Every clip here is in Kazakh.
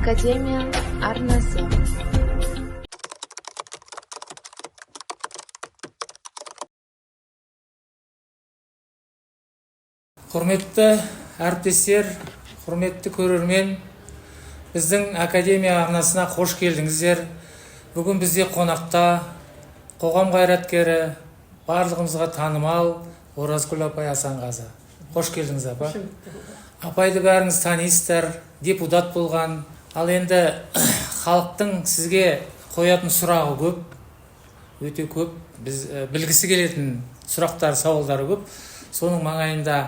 Академия арнасы. Құрметті әріптестер, құрметті көрермен, біздің Академия арнасына қош келдіңіздер. Бүгін бізде қонақта қоғам қайраткері, барлығымызға танымал Оразгүл апай Асанғазы. Қош келдіңіз, апа! Апайды бәріңіз танисыздар, депутат болған. Ал енді халықтың сізге қоятын сұрағы көп, өте көп. Біз білгісі келетін сұрақтар, сауалдары көп. Соның маңайында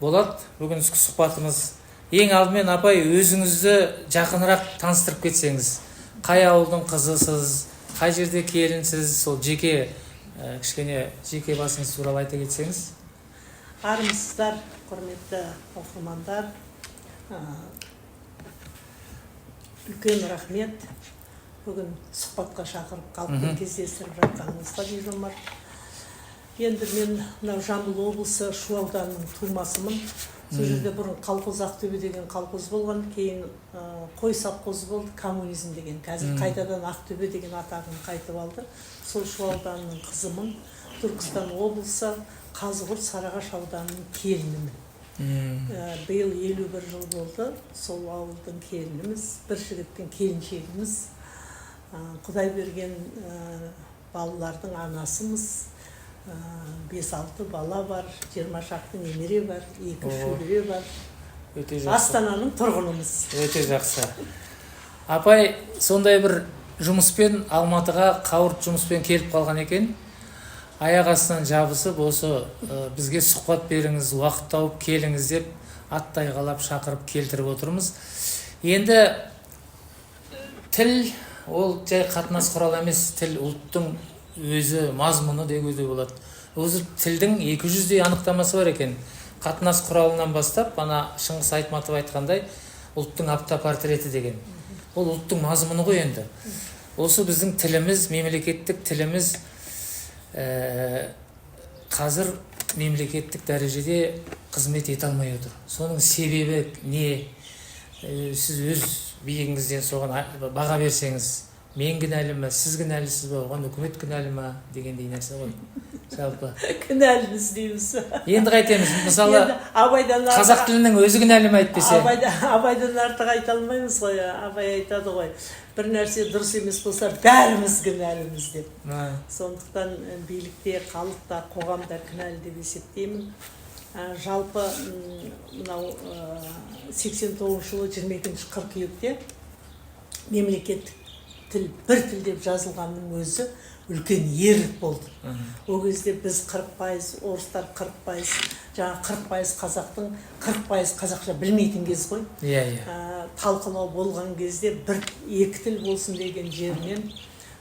болады бүгінгі сұхбатымыз. Ең алдымен, апай, өзіңізді жақынырақ таныстырып кетсеңіз. Қай ауылдың қызысыз, қай жерде келінсіз, сол жеке кішкене жеке басыңыз туралы айта кетсеңіз. Армысыздар, құрметті оқырмандар! Үлкен рахмет бүгін сұхбатқа шақырып, халықпен кездестіріп жатқаныңызға, Бижомарт. Енді мен мынау Жамбыл облысы, Шу ауданының тумасымын. Сол жерде бұрын колхоз, «Ақтөбе» деген колхоз болған, кейін қой совхозы болды, «Коммунизм» деген. Қазір қайтадан «Ақтөбе» деген атағын қайтып алды. Сол Шу ауданының қызымын, Түркістан облысы, Қазығұрт, Сарыағаш ауданының келінімін. Биыл 51 жыл болды, сол ауылдың келініміз, бір жігіттің келіншегіміз. Құдай берген балалардың анасымыз. Бес алты бала бар, 20 шақты немере бар, екі шөбере бар. Өте жақсы. Астананың тұрғынымыз. Өте жақсы. Апай сондай бір жұмыспен Алматыға, қауырт жұмыспен келіп қалған екен. Аяқ астынан жабысып, осы бізге сұхбат беріңіз, уақыт тауып келіңіз деп аттай қалап шақырып келтіріп отырмыз. Енді тіл ол жай қатынас құралы емес, тіл ұлттың өзі, мазмұны деуге де болады. Өзі тілдің 200-дей анықтамасы бар екен. Қатынас құралынан бастап, ана Шыңғыс Айтматов айтқандай, ұлттың автопортреті деген. Ол ұлттың мазмұны ғой. Енді осы біздің тіліміз, мемлекеттік тіліміз қазір мемлекеттік дәрежеде қызмет ете алмай отыр. Соның себебі не? Сіз өз биігіңізден соған баға берсеңіз. Мен кінәлі ма, сіз кінәлісіз ба, оған үкімет кінәлі ма дегендей нәрсе ғой жалпы. Кінәліміз дейміз. Енді қайтеміз, мысалы? Енді Абайдан Қазақ тілінің өзі кінәлі ма әйтпесе? Абайдан артық айта алмаймыз ғой. Абай айтады ғой, бір нәрсе дұрыс емес болса, бәріміз кінәліміз деп. Сондықтан билік те, халық та, қоғам да кінәлі деп есептеймін. Жалпы мынау 89 жылы 22 қыркүйекте мемлекеттік тіл бір тіл деп жазылғанның өзі үлкен ерлік болды. Ол кезде біз 40%, орыстар 40%, жаңа 40% қазақтың 40% қазақша білмейтін кез ғой. иә иә Талқылау болған кезде бір екі тіл болсын деген жерінен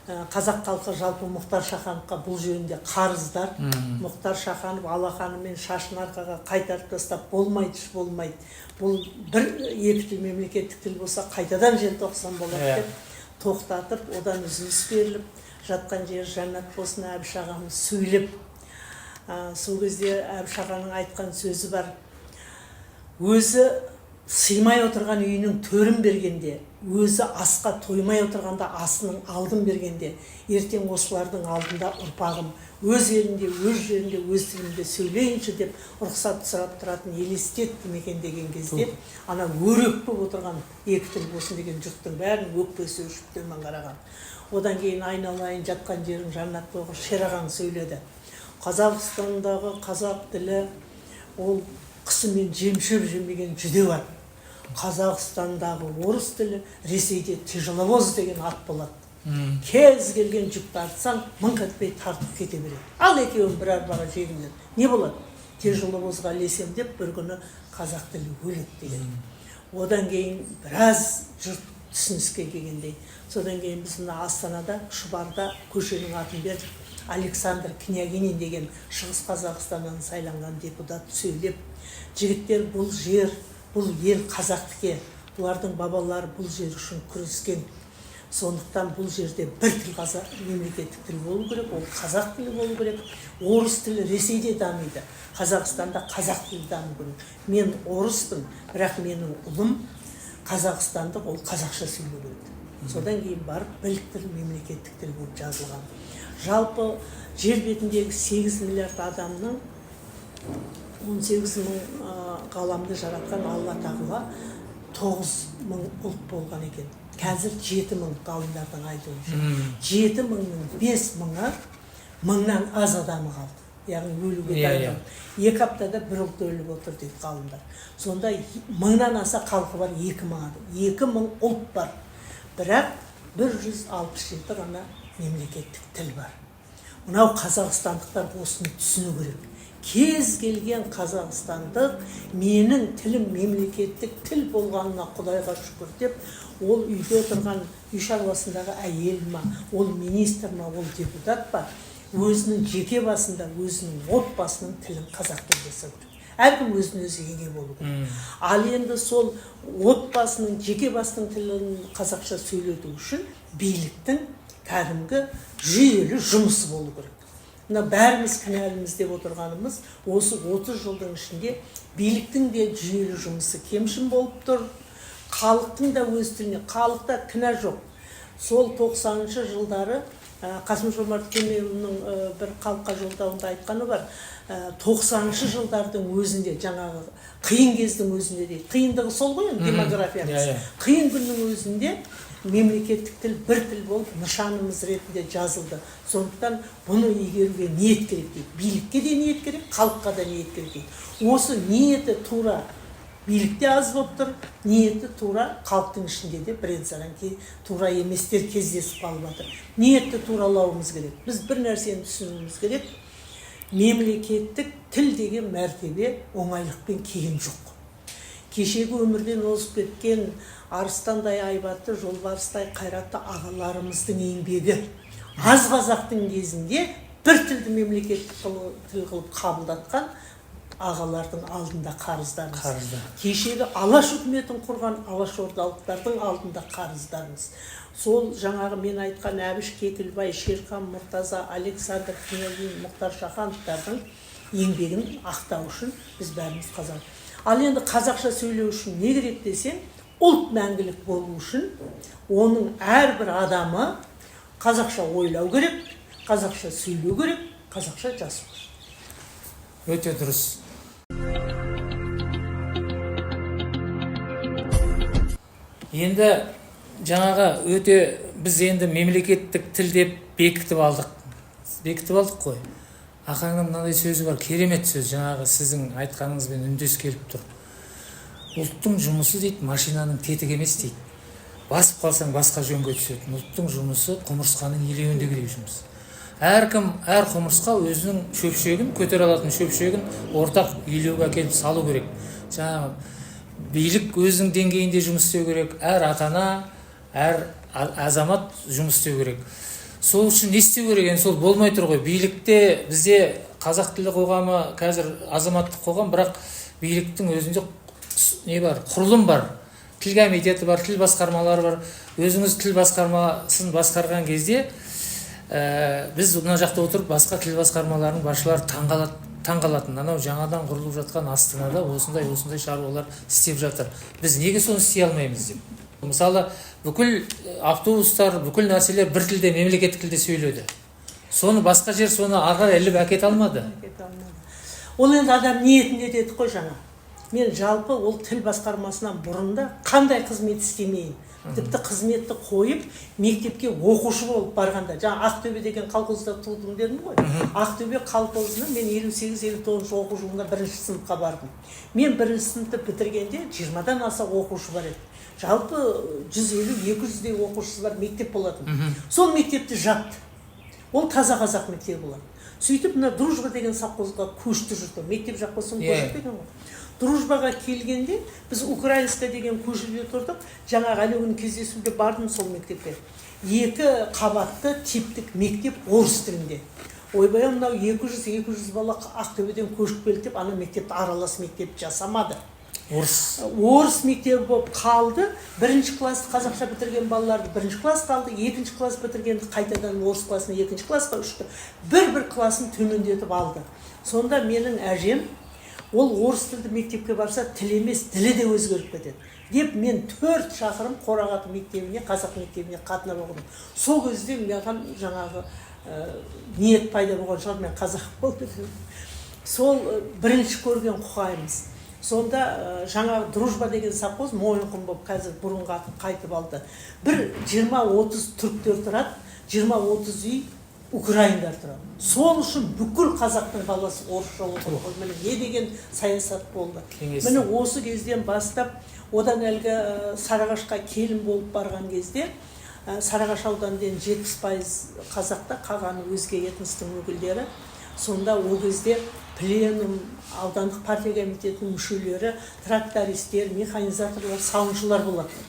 қазақ халқы жалпы Мұхтар Шахановқа бұл жөнінде қарыздар. Мұхтар Шаханов алақанымен шашын арқаға қайтарып тастап, болмайды, болмайды, бұл бір екі тіл мемлекеттік тіл болса, қайтадан желтоқсан болады деп тоқтатып, одан үзіліс беріліп, жатқан жері жәннат болсын, Әбіш ағамыз сөйлеп, сол кезде Әбіш ағаның айтқан сөзі бар: өзі сыймай отырған үйінің төрін бергенде, өзі асқа тоймай отырғанда асының алдын бергенде, ертең осылардың алдында ұрпағым өз елінде, өз жерінде, өз тілінде сөйлейінші деп рұқсат сұрап тұратын елестетті ме екен деген кезде, ана өрекпіп отырған екі тіл болсын деген жұрттың бәрінің өкпесі өшіп, төмен қараған. Одан кейін, айналайын, жатқан жерің жәннат болғыр, Шерағаң сөйледі: Қазақстандағы қазақ тілі ол қысымен жемшөп жемеген жүдеу ат, Қазақстандағы орыс тілі Ресейде тяжеловоз деген ат болады, кез келген жүкті артсаң, мыңқ етпей тартып кете береді, ал екеуін бір арбаға жегіңдер, не болады? Тяжеловозға ілесем деп, бір күні қазақ тілі өледі деген. Одан кейін біраз жұрт түсініске келгендей. Содан кейін біз мына Астанада, Шұбарда көшенің атын бердік. Александр Княгинин деген Шығыс Қазақстаннан сайланған депутат сөйлеп, жігіттер, бұл жер, бұл ел қазақтікі, бұлардың бабалары бұл жер үшін күрескен, сондықтан бұл жерде бір тіл, қазақ, мемлекеттік тіл болу керек, ол қазақ тілі болу керек. Орыс тілі Ресейде дамиды, Қазақстанда қазақ тілі даму керек. Мен орыспын, бірақ менің ұлым Қазақстандық ол қазақша сөйлеу керек. Содан кейін барып бірлік тіл мемлекеттік тіл болып жазылған. Жалпы жер бетіндегі 8 миллиард адамның 18 мың ғаламды жаратқан Алла Тағала 9 мың ұлт болған екен. Қазір 7 мың ғалымдардың айтуынша. 7 мыңның 5 мыңы мыңнан аз адамы қалды. Яғни өлуге дайын. 2 аптада бір ұлт өліп отыр дейді ғалымдар. Сонда мыңнан аса халқы бар 2 мың адам. 2 мың ұлт бар. Бірақ 167 ғана мемлекеттік тіл бар. Мынау қазақстандықтар осыны түсіну керек. Кез келген қазақстандық менің тілім мемлекеттік тіл болғанына Құдайға шүкір деп, ол үйде отырған үй шаруасындағы әйел ма, ол министр ма, ол депутат па, өзінің жеке басында, өзінің отбасының тілін қазақ тілінде жасау керек. Әркім өзін өзі еге болу керек. Ал енді сол отбасының, жеке басының тілін қазақша сөйлету үшін биліктің кәдімгі жүйелі жұмысы болу керек. Мына бәріміз кінәліміз деп отырғанымыз, осы 30 жылдың ішінде биліктің де жүйелі жұмысы кемшін болып тұр. Халықтың да өз тіліне, халықта кінә жоқ. Сол 90-шы жылдары Қасым-Жомарт Кемелұлының бір халыққа жолдауында айтқаны бар. 90-шы жылдардың өзінде, жаңағы қиын кездің өзінде дейді. Қиындығы сол ғой енді, демографиямыз. Қиын күннің өзінде мемлекеттік тіл бір тіл болып нышанымыз ретінде жазылды. Сондықтан бұны игеруге ниет керек дейді. Билікке де ниет керек, халыққа да ниет керек дейді. Осы ниеті тура билікте аз болып тұр, ниеті тура халықтың ішінде де бірен-саран тура еместер кездесіп қалып жатыр. Ниетті туралауымыз керек. Біз бір нәрсені түсінуіміз керек. Мемлекеттік тіл деген мәртебе оңайлықпен келген жоқ. Кешегі өмірден озып кеткен арыстандай айбатты, жолбарыстай қайратты ағаларымыздың еңбегі. Аз қазақтың кезінде бір тілді мемлекеттік тіл қылып қабылдатқан ағалардың алдында қарыздармыз. Қарыздар. Кешегі Алаш үкіметін құрған алашордалықтардың алдында қарыздармыз. Сол жаңағы мен айтқан Әбіш Кекілбай, Шерхан Мұртаза, Александр Княгин, Мұхтар Шахановтардың еңбегін ақтау үшін біз бәріміз қазақ. Ал енді қазақша сөйлеу үшін не керек десең, ұлт мәңгілік болу үшін оның әрбір адамы қазақша ойлау керек, қазақша сөйлеу керек, қазақша жазу керек. Өте дұрыс. Енді жаңағы өте біз енді мемлекеттік тіл деп бекітіп алдық. Бекітіп алдық қой. Ақаңның мынандай сөзі бар, керемет сөз, жаңағы сіздің айтқаныңызбен үндес келіп тұр. Ұлттың жұмысы дейді, машинаның тетігі емес дейді. Басып қалсаң басқа жөнге түсетін. Ұлттың жұмысы құмырсқаның илеуіндегідей жұмыс. Әркім, әр құмырсқа өзінің шөпшегін, көтере алатын шөпшегін ортақ илеуге әкеліп салу керек. Жаңағы билік өзінің деңгейінде жұмыс істеу керек, әр ата-ана, әр азамат жұмыс істеу керек. Сол үшін не істеу керек? Енді сол болмай тұр ғой. Билікте бізде қазақ тілі қоғамы қазір азаматтық қоғам, бірақ биліктің өзінде не бар? Құрылым бар. Тіл комитеті бар, тіл басқармалары бар. Өзіңіз тіл басқармасын басқарған кезде, біз мына жақта отырып басқа тіл басқармаларының басшылары таңғалатын. Анау жаңадан құрылып жатқан Астанада осындай осындай шаруалар істеп жатыр. Біз неге соны істей алмаймыз деп. Мысалы, бүкіл автобустар, бүкіл нәрселер бір тілде, мемлекеттік тілде сөйледі. Соны басқа жер соны ары қарай іліп әкете алмады. Әкете алмады. Ол енді адам ниетінде дедік қой жаңа. Мен жалпы ол тіл басқармасынан бұрын да қандай қызмет істемейін. Тіпті қызметті қойып мектепке оқушы болып барғанда, жаңа Ақтөбе деген колхозда тудым дедім ғой. Ақтөбе колхозына мен 58-59 оқу жылында бірінші сыныпқа бардым. Мен бірінші сыныпты бітіргенде 20-дан аса оқушы бар еді. Жалпы 150-200-дей оқушысы бар мектеп болатын. Сол мектепті жапты. Ол таза қазақ мектебі болатын. Сөйтіп мына Дружба деген совхозға көшті жұрт. Мектеп жапқан соң көшіп кеткен ғой. Дружбаға келгенде біз Украинская деген көшеде тұрдық. Жаңағы әлі күні кездесуге бардым сол мектепке. 2 қабатты типтік мектеп орыс тілінде. Ойбай, мынау 200 бала Ақтөбеден көшіп келді деп ана мектепті аралас мектеп жасамады. Орыс. Орыс мектебі болып қалды. Бірінші классты қазақша бітірген балаларды бірінші классқа алды, екінші класс бітіргенді қайтадан орыс классына екінші классқа үшті. Бір-бір классын төмендетіп алды. Сонда менің әжем Ол орыс тілді мектепке барса, тіл емес, ділі де өзгеріп кетеді деп мен 4 шақырым Қорағаты мектебіне, қазақ мектебіне қатынап оқыдым. Сол кезде маған жаңағы ниет пайда болған шығар, мен қазақ болдым. Сол бірінші көрген құқайымыз. Сонда жаңағы Дружба деген совхоз Мойынқұм болып қазір бұрынғы атын қайтып алды. Бір 20-30 түріктер тұрады, 20-30 үй украиндар тұрады. Сол үшін бүкіл қазақтың баласы орысша оқыды. Міне не деген саясат болды. Міне осы кезден бастап, одан әлгі Сарыағашқа келін болып барған кезде, Сарыағаш ауданында 70% қазақта, қалғаны өзге этностың өкілдері. Сонда ол кезде пленум, аудандық партия комитетінің мүшелері, трактористер, механизаторлар, сауыншылар болатын.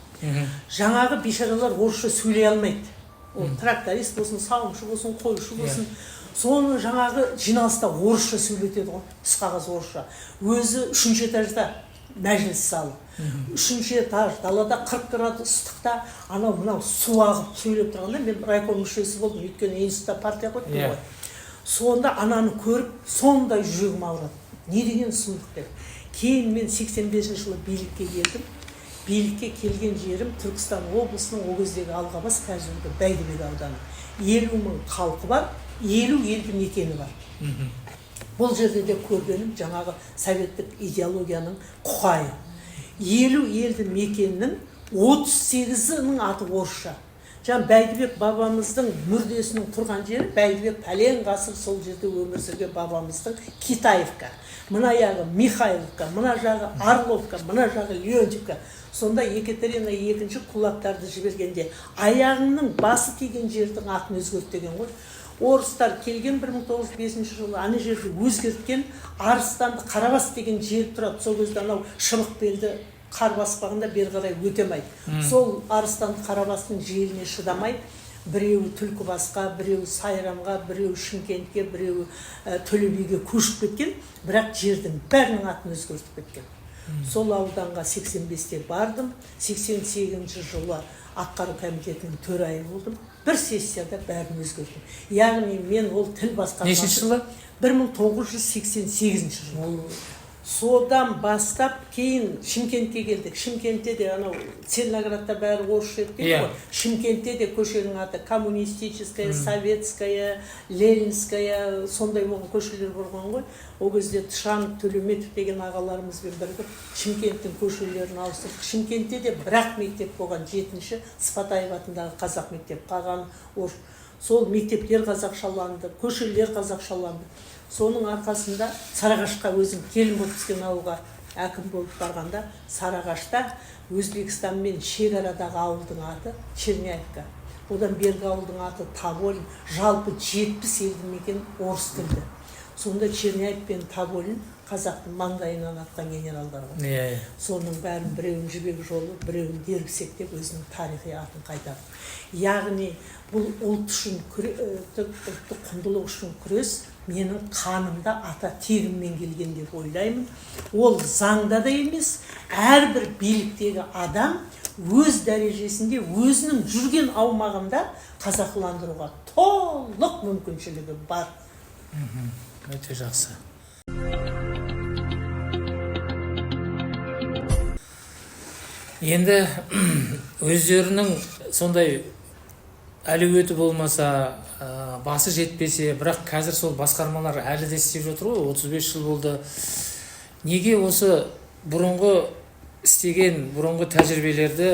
Жаңағы бейшаралар орысша сөйлей алмайды. Ол тракторист болсын, сауыншы болсын, қойшы болсын. Соны жаңағы жиналыста орысша сөйлетеді ғой, түс қағаз орысша. Өзі 3-ші этажда мәжіліс залы. 3-ші этаж, далада 40 градус ыстықта анау мынау су ағып сөйлеп тұрғанда мен райком мүшесі болдым, өйткені институтта партия қойдым ғой. Сонда ананы көріп, сондай жүрегім ауырады. Не деген сұмдық деп. Кейін мен 85 жылы билікке келдім. Билікке келген жерім Түркістан облысының ол кездегі Алғабас, қазіргі Бәйдібек ауданы. 50 мың халқы бар, 50 елді мекені бар. Бұл жерде де көргенім жаңағы советтік идеологияның құқайы. 50 елді мекеннің 38-інің аты орысша. Жаңа Бәйдібек бабамыздың мүрдесінің тұрған жері, Бәйдібек пәлен ғасыр сол жерде өмір сүрген бабамыздың Китаевка. Мына жағы Михайловка, мына жағы Орловка, мына жағы Леонтьевка. Сонда Екатерина II кулактарды жібергенде аяғыңның басы тиген жердің атын өзгерт деген ғой. Орыстар келген 1905 жылы ана жерді өзгерткен, Арыстанды Қарабас деген жер тұрады. Сол кезде анау шыбық белді қар баспағанда бері қарай өте алмайды. Сол Арыстанды Қарабастың желіне шыдамай, біреуі Түлкібасқа, біреуі Сайрамға, біреуі Шымкентке, біреуі Төле биге көшіп кеткен, бірақ жердің бәрінің атын өзгертіп кеткен. Сол ауданға 85-те бардым, 88 жылы атқару комитетінің төрайымы болдым. Бір сессияда бәрін өзгерттім. Яғни мен ол тіл басқармасы. Нешінші жылы? 1988 жылы. Содан бастап кейін Шымкентке келдік. Шымкентте де анау Целиноградта бәрі орысша еді дейді ғой. Шымкентте де көшенің аты Коммунистическая, Советская, Ленинская, сондай болған көшелер болған ғой. Ол кезде Тышанов, Төлеметов деген ағаларымызбен бірігіп Шымкенттің көшелерін ауыстырдық. Шымкентте де бір-ақ мектеп болған, 7-ші Сыпатаев атындағы қазақ мектеп, қалғаны орыс. Сол мектептер қазақшаланды, көшелер қазақшаланды. Соның арқасында Сарыағашқа өзім келін болып түскен ауылға әкім болып барғанда, Сарыағашта Өзбекстанмен шекарадағы ауылдың аты Черняевка, одан бергі ауылдың аты Таболин, жалпы 70 елді мекен орыс тілді. Сонда Черняев пен Таболин қазақтың маңдайынан атқан генералдар ғой. Иә, иә. Соның бәрін біреуін Жібек жолы, біреуін Дербісек деп өзінің тарихи атын қайтарды. Яғни бұл ұлт үшін, ұлттық құндылық үшін күрес менің қанымда, ата тегіммен келген деп ойлаймын. Ол заңда да емес, әрбір биліктегі адам өз дәрежесінде өзінің жүрген аумағында қазақыландыруға толық мүмкіншілігі бар. Өте жақсы. Енді өздерінің сондай әлеуеті болмаса, басы жетпесе, бірақ қазір сол басқармалар әлі де істеп жатыр ғой, 35 жыл болды. Неге осы бұрынғы істеген бұрынғы тәжірибелерді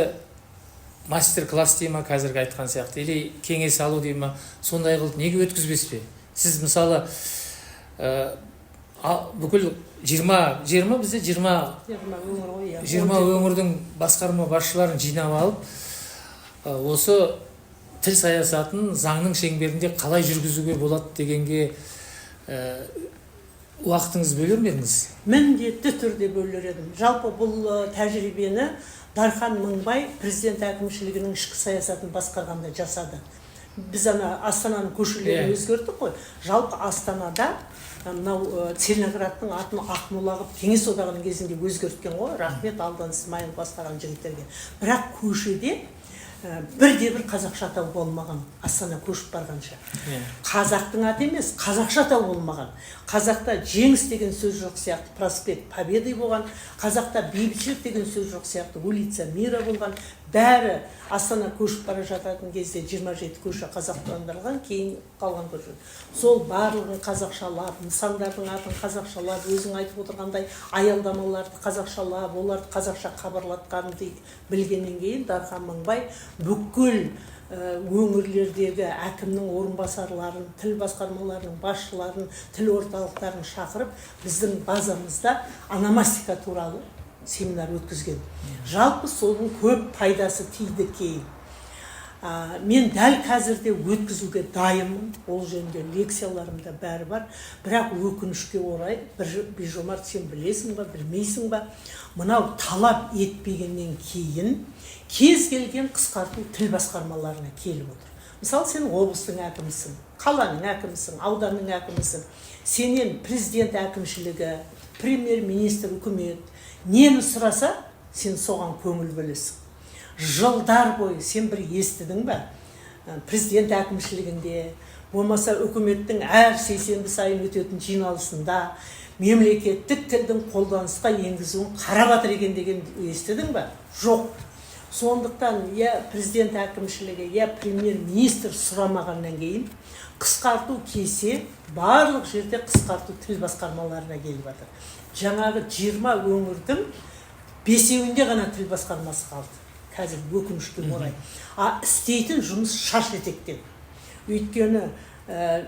мастер-класс дей ма, қазіргі айтқан сияқты, или кеңес алу дей ма, сондай қылып неге өткізбес пе? Сіз мысалы бүкіл 20 бізде 20 20 өңір ғой, иә. 20 өңірдің басқарма басшыларын жинап алып, осы тіл саясатын заңның шеңберінде қалай жүргізуге болады дегенге уақытыңызды бөлер ме едіңіз? Міндетті түрде бөлер едім. Жалпы бұл тәжірибені Дархан Мыңбай президент әкімшілігінің ішкі саясатын басқарғанда жасады. Біз ана Астананың көшелерін өзгерттік қой. Жалпы Астанада мынау Целиноградтың атын Ақмола қылып Кеңес одағының кезінде өзгерткен ғой. Рахмет Алдан Смайыл басқарған жігіттерге. Бірақ көшеде Бірде бір қазақша атау болмаған Астана көшіп барғанша. Қазақтың аты емес, қазақша атау болмаған. Қазақта Жеңіс деген сөз жоқ сияқты, проспект Победы болған. Қазақта Бейбітшілік деген сөз жоқ сияқты, улица Мира болған. Бәрі Астана көшіп бара жататын кезде 27 көше қазақтандырылған, кейін қалған көше. Сол барлығын қазақшалап, нысандардың атын қазақшалап, өзің айтып отырғандай аялдамаларды қазақшалап, оларды қазақша хабарлатқанды білгеннен кейін Дархан Мыңбай бүкіл өңірлердегі әкімнің орынбасарларын, тіл басқармаларының басшыларын, тіл орталықтарын шақырып, біздің базамызда ономастика туралы семинар өткізген. Жалпы соның көп пайдасы тиді кейін. Мен дәл қазірде өткізуге дайынмын, ол жөнінде лекцияларымда бәрі бар. Бірақ өкінішке орай, бір Бижомарт, сен білесің ба, білмейсің ба, мынау талап етпегеннен кейін кез келген қысқарту тіл басқармаларына келіп отыр. Мысалы, сен облыстың әкімісің, қаланың әкімісің, ауданның әкімісің. Сенен президент әкімшілігі, премьер министр, үкімет нені сұраса, сен соған көңіл бөлесің. Жылдар бойы сен бір естідің ба, президент әкімшілігінде, болмаса үкіметтің әр сейсенбі сайын өтетін жиналысында мемлекеттік тілдің қолданысқа енгізуін қарап жатыр екен деген естідің ба? Жоқ. Сондықтан я президент әкімшілігі, я премьер министр сұрамағаннан кейін қысқарту келсе, барлық жерде қысқарту тіл басқармаларына келіп жатыр. Жаңағы 20 өңірдің бесеуінде ғана тіл басқармасы қалды қазір, өкінішке орай. А істейтін жұмыс шаш етектен. Өйткені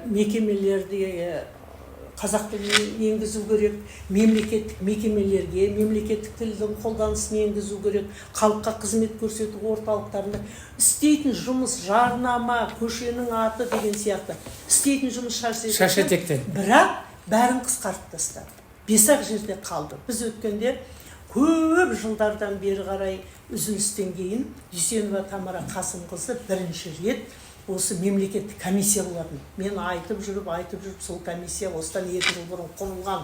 мекемелерде қазақ тілін енгізу керек, мемлекеттік мекемелерге мемлекеттік тілдің қолданысын енгізу керек, халыққа қызмет көрсету орталықтарында істейтін жұмыс, жарнама, көшенің аты деген сияқты істейтін жұмыс шаш Шаш етектен. Бірақ бәрін қысқартып тастады, бес ақ жерде қалды. Біз өткенде көп жылдардан бері қарай үзілістен кейін Дүйсенова Тамара Қасымқызы бірінші рет осы мемлекеттік комиссия болатын. Мен айтып жүріп, айтып жүріп, сол комиссия осыдан 2 жыл бұрын құрылған.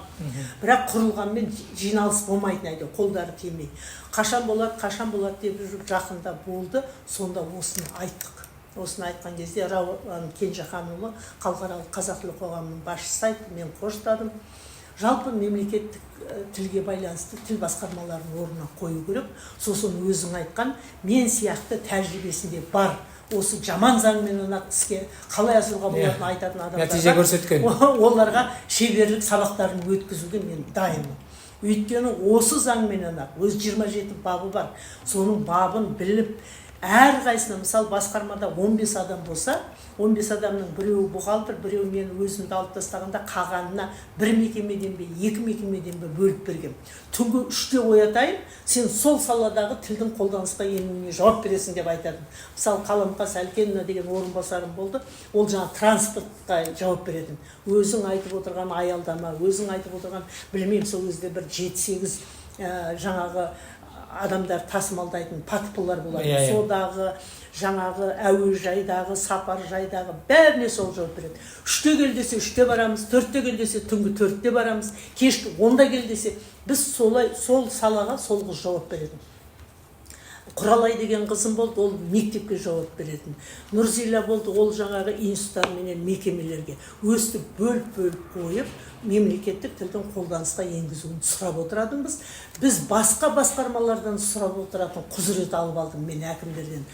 Бірақ құрылғанмен жиналыс болмайтын, әйтеуір қолдары тимей, қашан болады, қашан болады деп жүріп, жақында болды. Сонда осыны айттық. Осыны айтқан кезде Рауан Кенжеханұлы, Халықаралық қазақ тілі қоғамының басшысы, айтты, мен қоштадым. Жалпы мемлекеттік тілге байланысты тіл басқармаларын орнына қою керек. Сосын өзің айтқан мен сияқты тәжірибесінде бар, осы жаман заңмен ақ іске қалай асыруға болатынын айтатын адамдарға, Нәтиже көрсеткен. оларға шеберлік сабақтарын өткізуге мен дайынмын. Өйткені осы заңменен ақ өз 27 бабы бар, соның бабын біліп, әрқайсысына, мысалы, басқармада 15 адам болса, 15 адамның біреуі бухгалтер, біреуі, мен өзімді алып тастағанда қалғанына бір мекемеден бе, екі мекемеден бе бөліп берген. Түнгі 3-те оятайын, сен сол саладағы тілдің қолданысқа енуіне жауап бересің деп айтатын. Мысалы, Қаламқас Әлкенова деген орынбасарым болды, ол жаңа транспортқа жауап беретін. Өзің айтып отырған аялдама, өзің айтып отырған, білмеймін, сол кезде бір жеті сегіз жаңағы адамдар тасымалдайтын ПАТП-лар болады. Иә, иә. Содағы, жаңағы әуежайдағы, сапаржайдағы бәріне сол жауап береді. 3-те кел десе, 3-те барамыз, 4-те кел десе, түнгі 4-те барамыз, кешкі 10-да кел десе, біз солай сол салаға сол қыз жауап беретін. Құралай деген қызым болды, ол мектепке жауап беретін. Нұрзила болды, ол жаңағы институттар менен мекемелерге. Өстіп бөліп бөліп қойып, мемлекеттік тілдің қолданысқа енгізуін сұрап отыратынбыз. Біз басқа басқармалардан сұрап отыратын құзырет алып алдым мен әкімдерден.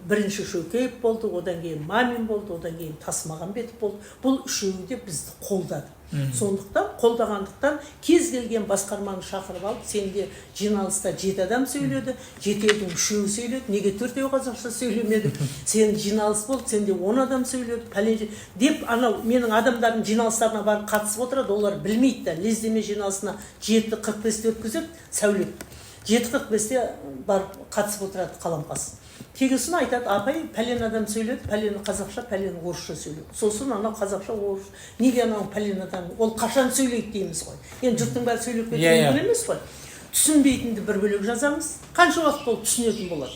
Бірінші Шөкеев болды, одан кейін Мамин болды, одан кейін Тасмағамбетов болды. Бұл үшеуі де бізді қолдады. Сондықтан қолдағандықтан кез келген басқарманы шақырып алып, сенде жиналыста жеті адам сөйледі, жетеудің үшеуі сөйледі, неге төртеуі қазақша сөйлемеді? Сен жиналыс болды, сенде 10 адам сөйледі, пәлен деп. Анау менің адамдарым жиналыстарына барып қатысып отырады, олар білмейді да. Лездеме жиналысына 7:45-те өткізеді Сәулет, 7:45-те барып қатысып отырады Қаламқас. Келген айтады: «Апай, пәлен адам сөйледі, пәлен қазақша, пәлен орысша сөйледі». Сосын анау қазақша, орыс неге, анау пәлен адам ол қашан сөйлейді дейміз ғой. Енді жұрттың бәрі сөйлеп кетуі Иә, иә. мүмкін емес қой. Түсінбейтінді бір бөлек жазамыз, қанша уақыт ол түсінетін болады?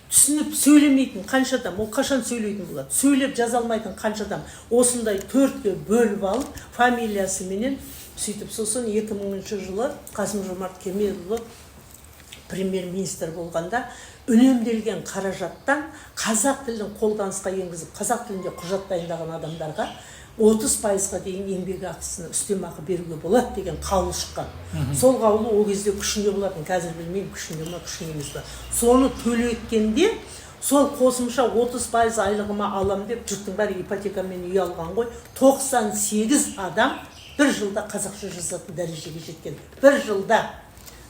Түсініп сөйлемейтін қанша адам, ол қашан сөйлейтін болады? Сөйлеп жаза алмайтын қанша адам? Осындай төртке бөліп алып, фамилиясыменен сөйтіп. Сосын 2000 жылы Қасым Жомарт Кемелұлы премьер-министр болғанда үнемделген қаражаттан қазақ тілін қолданысқа енгізіп, қазақ тілінде құжат дайындаған адамдарға 30%-ға дейін еңбек ақысына үстемақы беруге болады деген қаулы шыққан. Сол қаулы ол кезде күшінде болатын, қазір білмеймін, күшінде ма, күшінде емес па. Соны төлеткенде, сол қосымша 30% айлығыма алам деп жұрттың бәрі ипотекамен үй алған ғой. 98 адам бір жылда қазақша жазатын дәрежеге жеткен. Бір жылда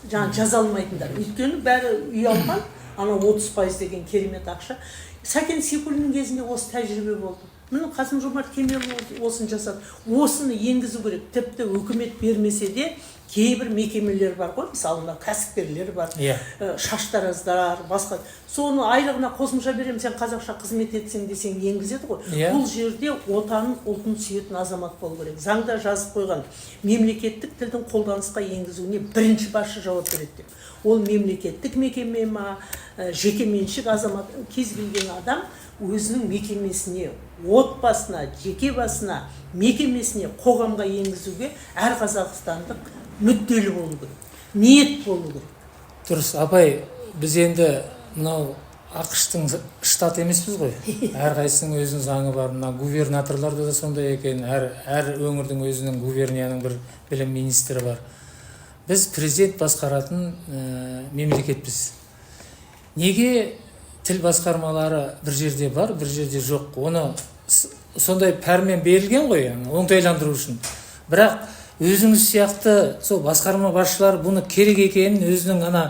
жаңа жаза алмайтындар, өйткені бәрі үй алған, ана 30% деген керемет ақша. Сәкен Сейфуллиннің кезінде осы тәжірибе болды. Міне, Қасым Жомарт Кемелұлы осыны жасады. Осыны енгізу керек. Тіпті үкімет бермесе де, кейбір мекемелер бар ғой, мысалы, мына кәсіпкерлер бар, шаштараздар, басқа, соны айлығына қосымша беремін, сен қазақша қызмет етсең десең, енгізеді ғой. Бұл жерде отанын, ұлтын сүйетін азамат болу керек. Заңда жазып қойған, мемлекеттік тілдің қолданысқа енгізуіне бірінші басшы жауап береді деп. Ол мемлекеттік мекеме ма, жеке меншік азамат, кез келген адам өзінің мекемесіне, отбасына, жеке басына, мекемесіне, қоғамға енгізуге әр қазақстандық мүдделі болу керек, ниет болу керек. Дұрыс, апай. Біз енді мынау АҚШ-тың штаты емеспіз ғой, әрқайсысының өзінің заңы бар. Мына губернаторларда да сондай екен, әр өңірдің өзінің, губернияның бір білім министрі бар. Біз президент басқаратын мемлекетпіз. Неге тіл басқармалары бір жерде бар, бір жерде жоқ? Оны сондай пәрмен берілген ғой, яғни оңтайландыру үшін. Бірақ өзіңіз сияқты сол басқарма басшылары бұны керек екенін өзінің ана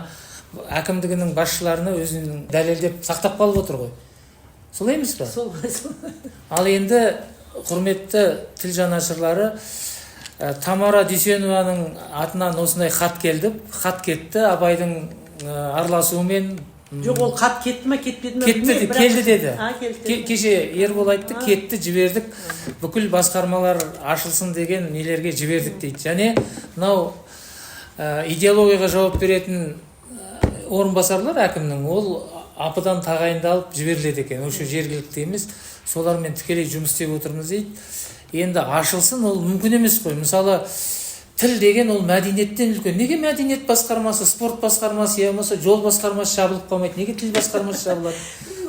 әкімдігінің басшыларына өзінің дәлелдеп сақтап қалып отыр ғой, солай емес па? Сол, сол. Ал енді, құрметті тіл жанашырлары, Тамара Дүйсенованың атынан осындай хат келді, хат кетті Абайдың араласуымен. Жоқ, ол хат кетті ма, кетпеді ма, Кетті. білмеймін, бірақ- Келді деді. А, келді. Кеше Ербол айтты, кетті, жібердік, бүкіл басқармалар ашылсын деген нелерге жібердік дейді. Және мынау идеологияға жауап беретін орынбасарлар әкімнің, ол АП-дан тағайындалып жіберіледі екен, осы жергілікті емес, солармен тікелей жұмыс істеп отырмыз дейді. Енді ашылсын, ол мүмкін емес қой. Мысалы, тіл деген ол мәдениеттен үлкен. Неге мәдениет басқармасы, спорт басқармасы, я болмаса жол басқармасы жабылып қалмайды? Неге тіл басқармасы жабылады?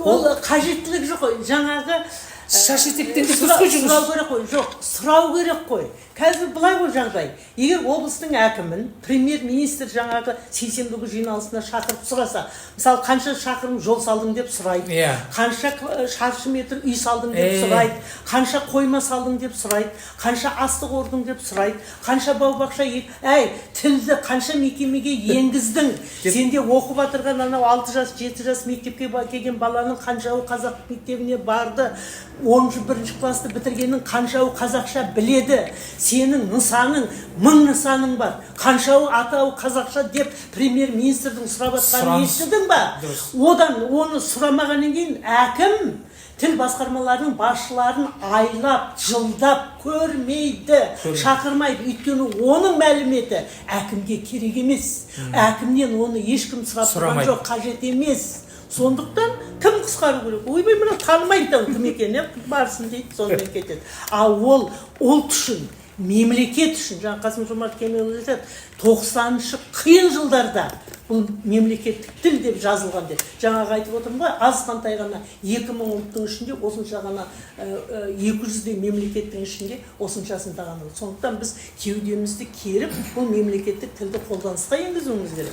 Ол қажеттілік жоқ қой жаңағы. Шаш етектен де дұрыс қой жұмыс. Сұрау керек қой. Жоқ, сұрау керек қой. Қазір былай ғой жағдай: егер облыстың әкімін премьер министр жаңағы сейсенбі күні жиналысына шақырып сұраса, мысалы, қанша шақырым жол салдың деп сұрайды, қанша шаршы метр үй салдың деп сұрайды, қанша қойма салдың деп сұрайды, қанша астық ордың деп сұрайды, қанша бау бақша, әй, тілді қанша мекемеге енгіздің, сенде оқып жатырған анау 6 жас, 7 жас мектепке келген баланың қаншауы қазақ мектебіне барды, 11-ші классты бітіргеннің қаншауы қазақша біледі, сенің нысаның, 1000 нысаның бар, қаншауы атауы қазақша деп премьер министрдің сұрап жатқанын Сұраныс. естідің ба? Дұрыс. Одан оны сұрамағаннан кейін әкім тіл басқармаларының басшыларын айлап, жылдап көрмейді, Көрмейді. шақырмайды. Өйткені оның мәліметі әкімге керек емес, әкімнен оны ешкім сұрап тұрған Сұрамайды. жоқ, қажет емес. Сондықтан кім қысқару керек, ойбай, мынау танымайды да, кім екенін, барсын дейді, сонымен кетеді. Ал ол ұлт үшін, мемлекет үшін, жаңа Қасым Жомарт Кемелұлы айтады, 90-шы қиын жылдарда бұл мемлекеттік тіл деп жазылған деп. Жаңағы айтып отырмын ғой, азғантай ғана 2000 ұлттың ішінде осынша ғана, 200-дей мемлекеттің ішінде осыншасында ғана. Сондықтан біз кеудемізді керіп, бұл мемлекеттік тілді қолданысқа енгізуіміз керек.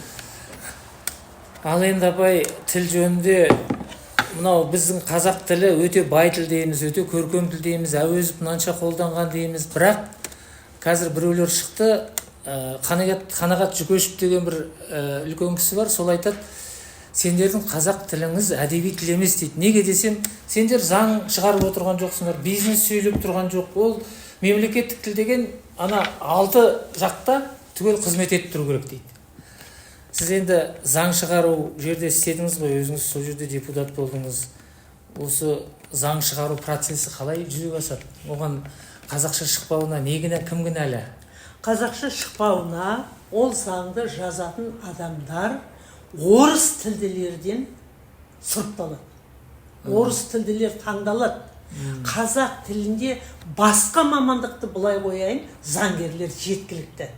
Ал енді, апай, тіл жөнінде, мынау біздің қазақ тілі өте бай тіл дейміз, өте көркем тіл дейміз, Әуезов мынанша қолданған дейміз. Бірақ қазір біреулер шықты, Қанағат Жүкешев деген бір үлкен кісі бар, сол айтады: сендердің қазақ тіліңіз әдеби тіл емес дейді. Неге десем, сендер заң шығарып отырған жоқсыңдар, бизнес сөйлеп тұрған жоқ. Ол мемлекеттік тіл деген ана алты жақта түгел қызмет етіп тұру керек дейді. Сіз енді заң шығару жерде істедіңіз ғой, өзіңіз сол жерде депутат болдыңыз. Осы заң шығару процесі қалай жүзеге асады? Оған қазақша шықпауына не кінә, кім кінәлі? Қазақша шықпауына ол заңды жазатын адамдар орыс тілділерден сұрыпталады, орыс тілділер таңдалады. Қазақ тілінде басқа мамандықты былай қояйын, заңгерлер жеткілікті.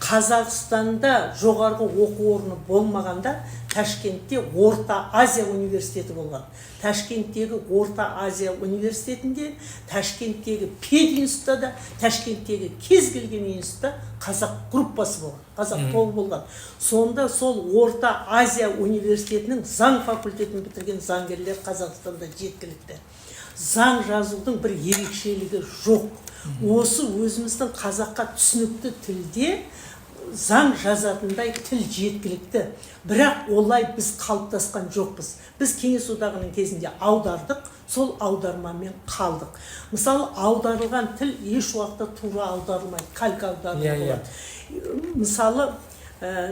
Қазақстанда жоғарғы оқу орны болмағанда, Ташкентте Орта Азия университеті болған. Ташкенттегі Орта Азия университетінде, Ташкенттегі пединститутта да, Ташкенттегі кез келген институтта қазақ группасы болған, қазақ тобы болған. Сонда сол Орта Азия университетінің заң факультетін бітірген заңгерлер Қазақстанда жеткілікті. Заң жазудың бір ерекшелігі жоқ. Осы өзіміздің қазаққа түсінікті тілде заң жазатындай тіл жеткілікті. Бірақ олай біз қалыптасқан жоқпыз. Біз Кеңес Одағының кезінде аудардық, сол аудармамен қалдық. Мысалы, аударылған тіл еш уақытта тура аударылмайды, калька аударылу Иә, иә. болады. Мысалы,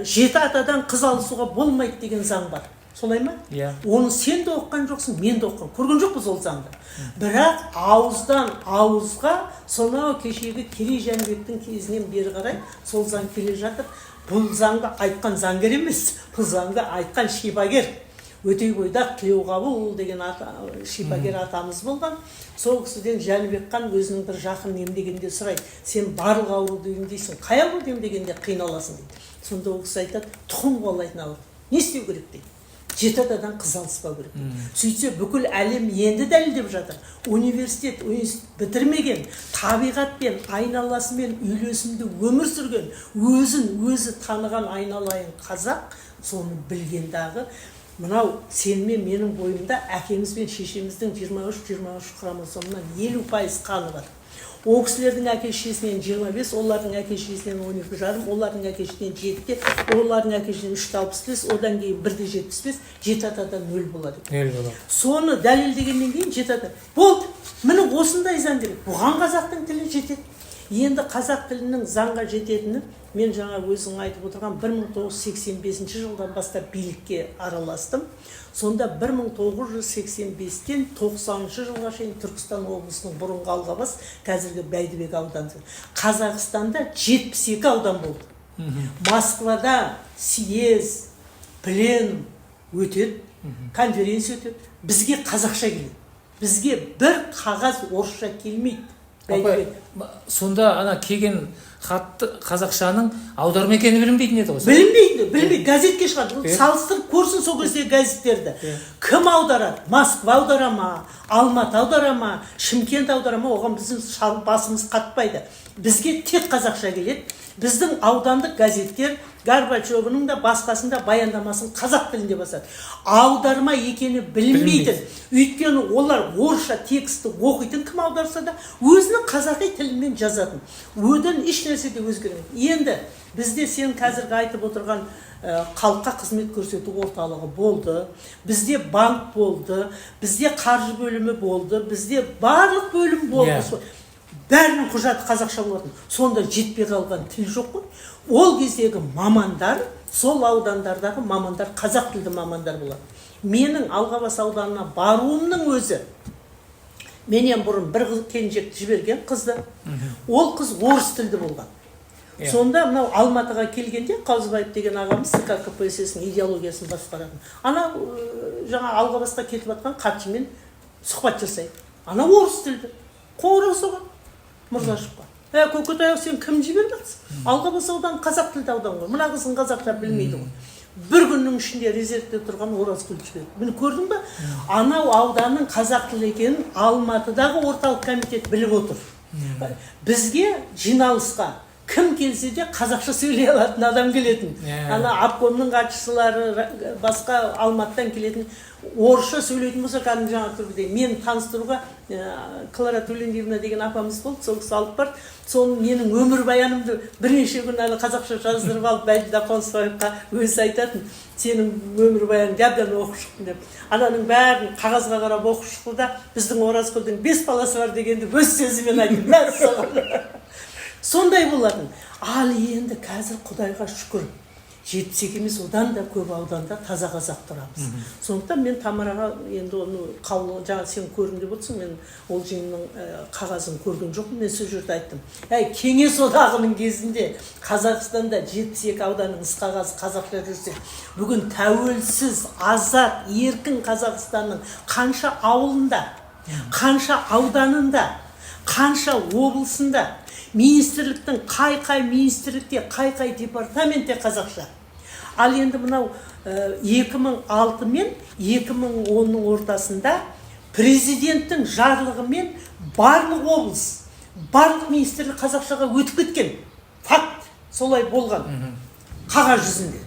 жеті атадан қыз алысуға болмайды деген заң бар, солай ма? Иә. Оны сен де оқыған жоқсың, мен де оқыған, көрген жоқпыз ол заңды. Бірақ ауыздан ауызға сонау кешегі Керей, Жәнібектің кезінен бері қарай сол заң келе жатыр. Бұл заңды айтқан заңгер емес, бұл заңды айтқан шипагер, Өтейбойдақ Тілеуқабыл деген ата, шипагер атамыз болған. Сол кісіден Жәнібек хан өзінің бір жақынын емдегенде сұрайды: «Сен барлық ауруды емдейсің, қай ауруды емдегенде қиналасың?» – дейді. Сонда ол кісі айтады: «Тұқым қуалайтын ауру. Не істеу керек?» – дейді. «Жеті атадан қыз алыспау керек», – дейді. Сөйтсе, бүкіл әлем енді дәлелдеп жатыр: университет, институт бітірмеген, табиғатпен, айналасымен үйлесімді өмір сүрген, өзін өзі таныған айналайын қазақ соны білген дағы. Мынау сен мен менің бойымда әкеміз бен шешеміздің 23-23 хромосомынан 50% қаны бар. Ол кісілердің әке шешесінен 25, олардың әке шешесінен 12,5, олардың әке шешесінен жетіде, олардың әке шешесінен 3,65, одан кейін 1,75, жеті атадан нөл болады екен. Нөл болады. Соны дәлелдегеннен кейін жеті ата болды. Міне, осындай заң керек. Бұған қазақтың тілі жетеді. Енді қазақ тілінің заңға жететіні, мен жаңа өзің айтып отырған 1985 жылдан бастап билікке араластым. Сонда 1985-тен 90 жылға шейін Түркістан облысының, бұрынғы Алғабас, қазіргі Бәйдібек ауданы, Қазақстанда 72 аудан болды. Москвада съезд, пленум өтеді, конференция өтеді, бізге қазақша келеді. Бізге бір қағаз орысша келмейді. Апай, Бәйдібек. Сонда ана келген хатты қазақшаның аударма екені білінбейтін еді ғой? Білінбейді, білінбейді. Газетке шығады. Иә. Салыстырып көрсін сол кездегі газеттерді. Иә. Кім аударады? Москва аудара ма, Алматы аудара ма, Шымкент аудара ма, оған біздің басымыз қатпайды. Бізге тек қазақша келеді. Біздің аудандық газеттер Горбачевының да, басқасында баяндамасын қазақ тілінде басады. Аударма екені білінбейді, өйткені олар орысша текстті оқитын, кім аударса да өзінің қазақи тілімен жазатын. Одан еш нәрсе де өзгермейді. Енді бізде сен қазіргі айтып отырған халыққа қызмет көрсету орталығы болды, бізде банк болды, бізде қаржы бөлімі болды, бізде барлық бөлім болды. Иә. Бәрінің құжаты қазақша болатын. Сонда жетпей қалған тіл жоқ қой. Ол кездегі мамандар, сол аудандардағы мамандар қазақ тілді мамандар болады. Менің Алғабас ауданына баруымның өзі, менен бұрын бір қыз, келіншекті жіберген, қызды. Ол қыз орыс тілді болған. Иә. Сонда мынау Алматыға келгенде Қаузыбаев деген ағамыз, ЦК КПСС-ның идеологиясын басқаратын, ана жаңа Алғабасқа кетіп жатқан хатшымен сұхбат жасайды. Ана орыс тілді қоңырау соғады Мырзашевқа: «Ә, көкетай, сен кім жіберіп жатрсың? Алғабас ауданы қазақ тілді аудан ғой, мына қызың қазақша білмейді ғой». Бір күннің ішінде резервте тұрған Оразкүл жіберді. Міне, көрдің ба, анау ауданның қазақ тілі екенін Алматыдағы орталық комитет біліп отыр. Бізге жиналысқа кім келсе де, қазақша сөйлей алатын адам келетін. Иә. Ана обкомның хатшылары, басқа Алматыдан келетін орысша сөйлейтін болса, кәдімгі жаңа түрде мені таныстыруға Клара Төлендиевна деген апамыз болды, сол кісі алып барды. Соны менің өмірбаянымды бірнеше күн ана қазақша жаздырып алып, Бәйділда Қонысбаевқа өзі айтатын: «Сенің өмірбаяныңды әбден оқып шықтым», – деп. Ананың бәрін қағазға қарап оқып шықты да, «біздің Оразкүлдің бес баласы бар» дегенді өз сөзімен айтты. Мәссаған, сондай болатын. Ал енді қазір, құдайға шүкір, 72 емес, одан да көп ауданда таза қазақ тұрамыз. Сондықтан мен Тамараға енді оны қаулы, жаңа сен көрдім деп отырсың, мен ол жиынның қағазын көрген жоқпын. Мен сол жерде айттым: әй, Кеңес Одағының кезінде Қазақстанда 72 ауданның іс қағазы қазақша жүрсе, бүгін тәуелсіз, азат, еркін Қазақстанның қанша ауылында, қанша ауданында, қанша облысында Министрліктің қай министрлікте, қай департаментте қазақша. Ал енді мынау 2006 мен 2010-ның ортасында президенттің жарлығымен барлық облыс, барлық министрлік қазақшаға өтіп кеткен. Факт солай болған. Қағаз жүзінде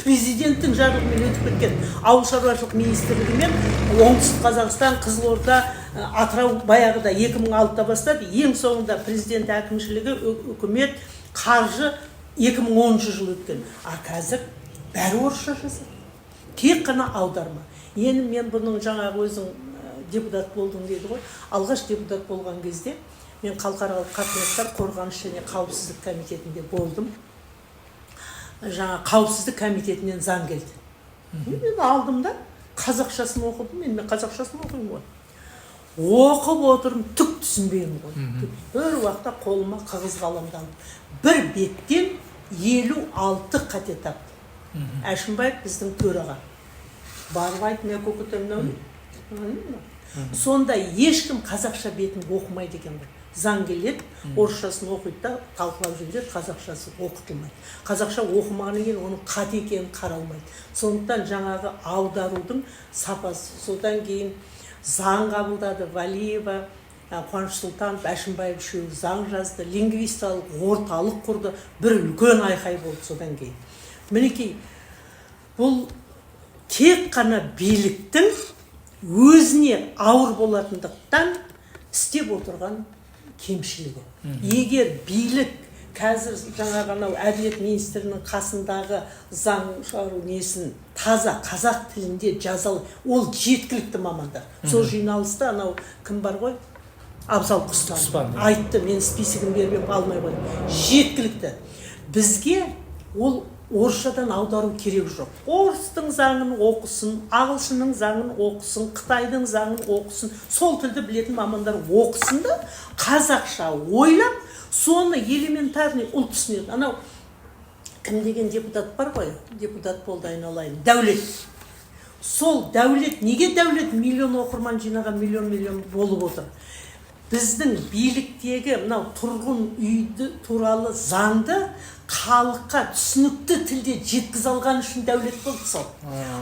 президенттің жарлығымен өтіп кеткен. Ауыл шаруашылық министрлігі мен Оңтүстік Қазақстан, Қызылорда, Атырау баяғыда 2006-да бастады. Ең соңында президент әкімшілігі, үкімет, қаржы 2010 жылы өткен. А қазір бәрі орысша жазады, тек қана аударма. Енді мен бұның жаңағы өзің депутат болдың дейді ғой. Алғаш депутат болған кезде мен халықаралық қатынастар, қорғаныс және қауіпсіздік комитетінде болдым. Жаңа қауіпсіздік комитетінен заң келді. Мен алдым да қазақшасын оқыдым. Мен қазақшасын оқимын ғой, оқып отырмын, түк түсінбеймін ғой. Бір уақытта қолыма қағаз, қаламды алып, бір беттен 56 қате таптым. Әшімбаев, біздің төраға, барып айттым: «Мә, көкетай, мынау не?» Сонда ешкім қазақша бетін оқымайды екен ғой. Заң келеді, орысшасын оқиды да талқылап жібереді, қазақшасы оқытылмайды. Қазақша оқымағаннан кейін оның қате екенін қаралмайды. Сондықтан жаңағы аударудың сапасы. Содан кейін заң қабылдады. Валиева, Қуаныш Сұлтанов, Әшімбаев үшеуі заң жазды, лингвистикалық орталық құрды. Бір үлкен айқай болды. Содан кейін, мінекей, бұл тек қана биліктің өзіне ауыр болатындықтан істеп отырған кемшілігі. Егер билік қазір жаңағы анау әділет министрінің қасындағы заң шығару несін таза қазақ тілінде жаза, ол жеткілікті мамандар. Сол жиналыста анау кім бар ғой, Абзал Құспан, Құспан, иә. айтты: «Мен списогін беріп едім, алмай қойдым». Жеткілікті бізге ол орысшадан аудару керек жоқ. Орыстың заңын оқысын, ағылшынның заңын оқысын, қытайдың заңын оқысын, сол тілді білетін мамандар оқысын да, қазақша ойлап, соны элементарный ұлт түсінеді. Анау кім деген депутат бар ғой, депутат болды, айналайын, Дәулет. Сол Дәулет, неге Дәулет миллион оқырман жинаған, миллион миллион болып отыр? Біздің биліктегі мынау тұрғын үйді туралы заңды халыққа түсінікті тілде жеткізе алған үшін Дәулет болды. Сол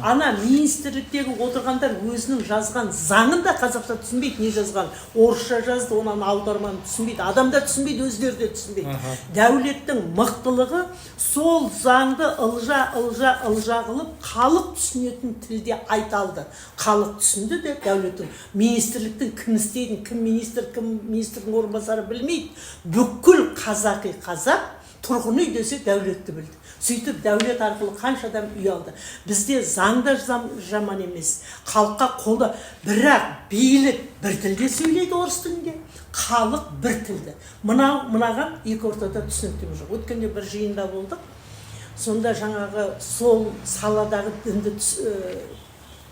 ана министрліктегі отырғандар өзінің жазған заңын да қазақша түсінбейді, не жазған. Орысша жазды, онан аударманы түсінбейді, адамдар түсінбейді, өздері де түсінбейді. Дәулеттің мықтылығы сол заңды ылжа, ылжа, ылжа қылып, халық түсінетін тілде айта алды. Халық түсінді де. Дәулеттің министрліктің кім істейтін, кім министр, кім министрдің орынбасары білмейді. Бүкіл қазақи қазақ тұрғын үй десе, Дәулетті білді. Сөйтіп Дәулет арқылы қанша адам үй алды. Бізде заң да жаман емес, халыққа қолда, бірақ билік бір тілде сөйлейді, орыс тілінде, халық бір тілді. Мынау мынаған екі ортада түсініктеме жоқ. Өткенде бір жиында болдық. Сонда жаңағы сол саладағы дінді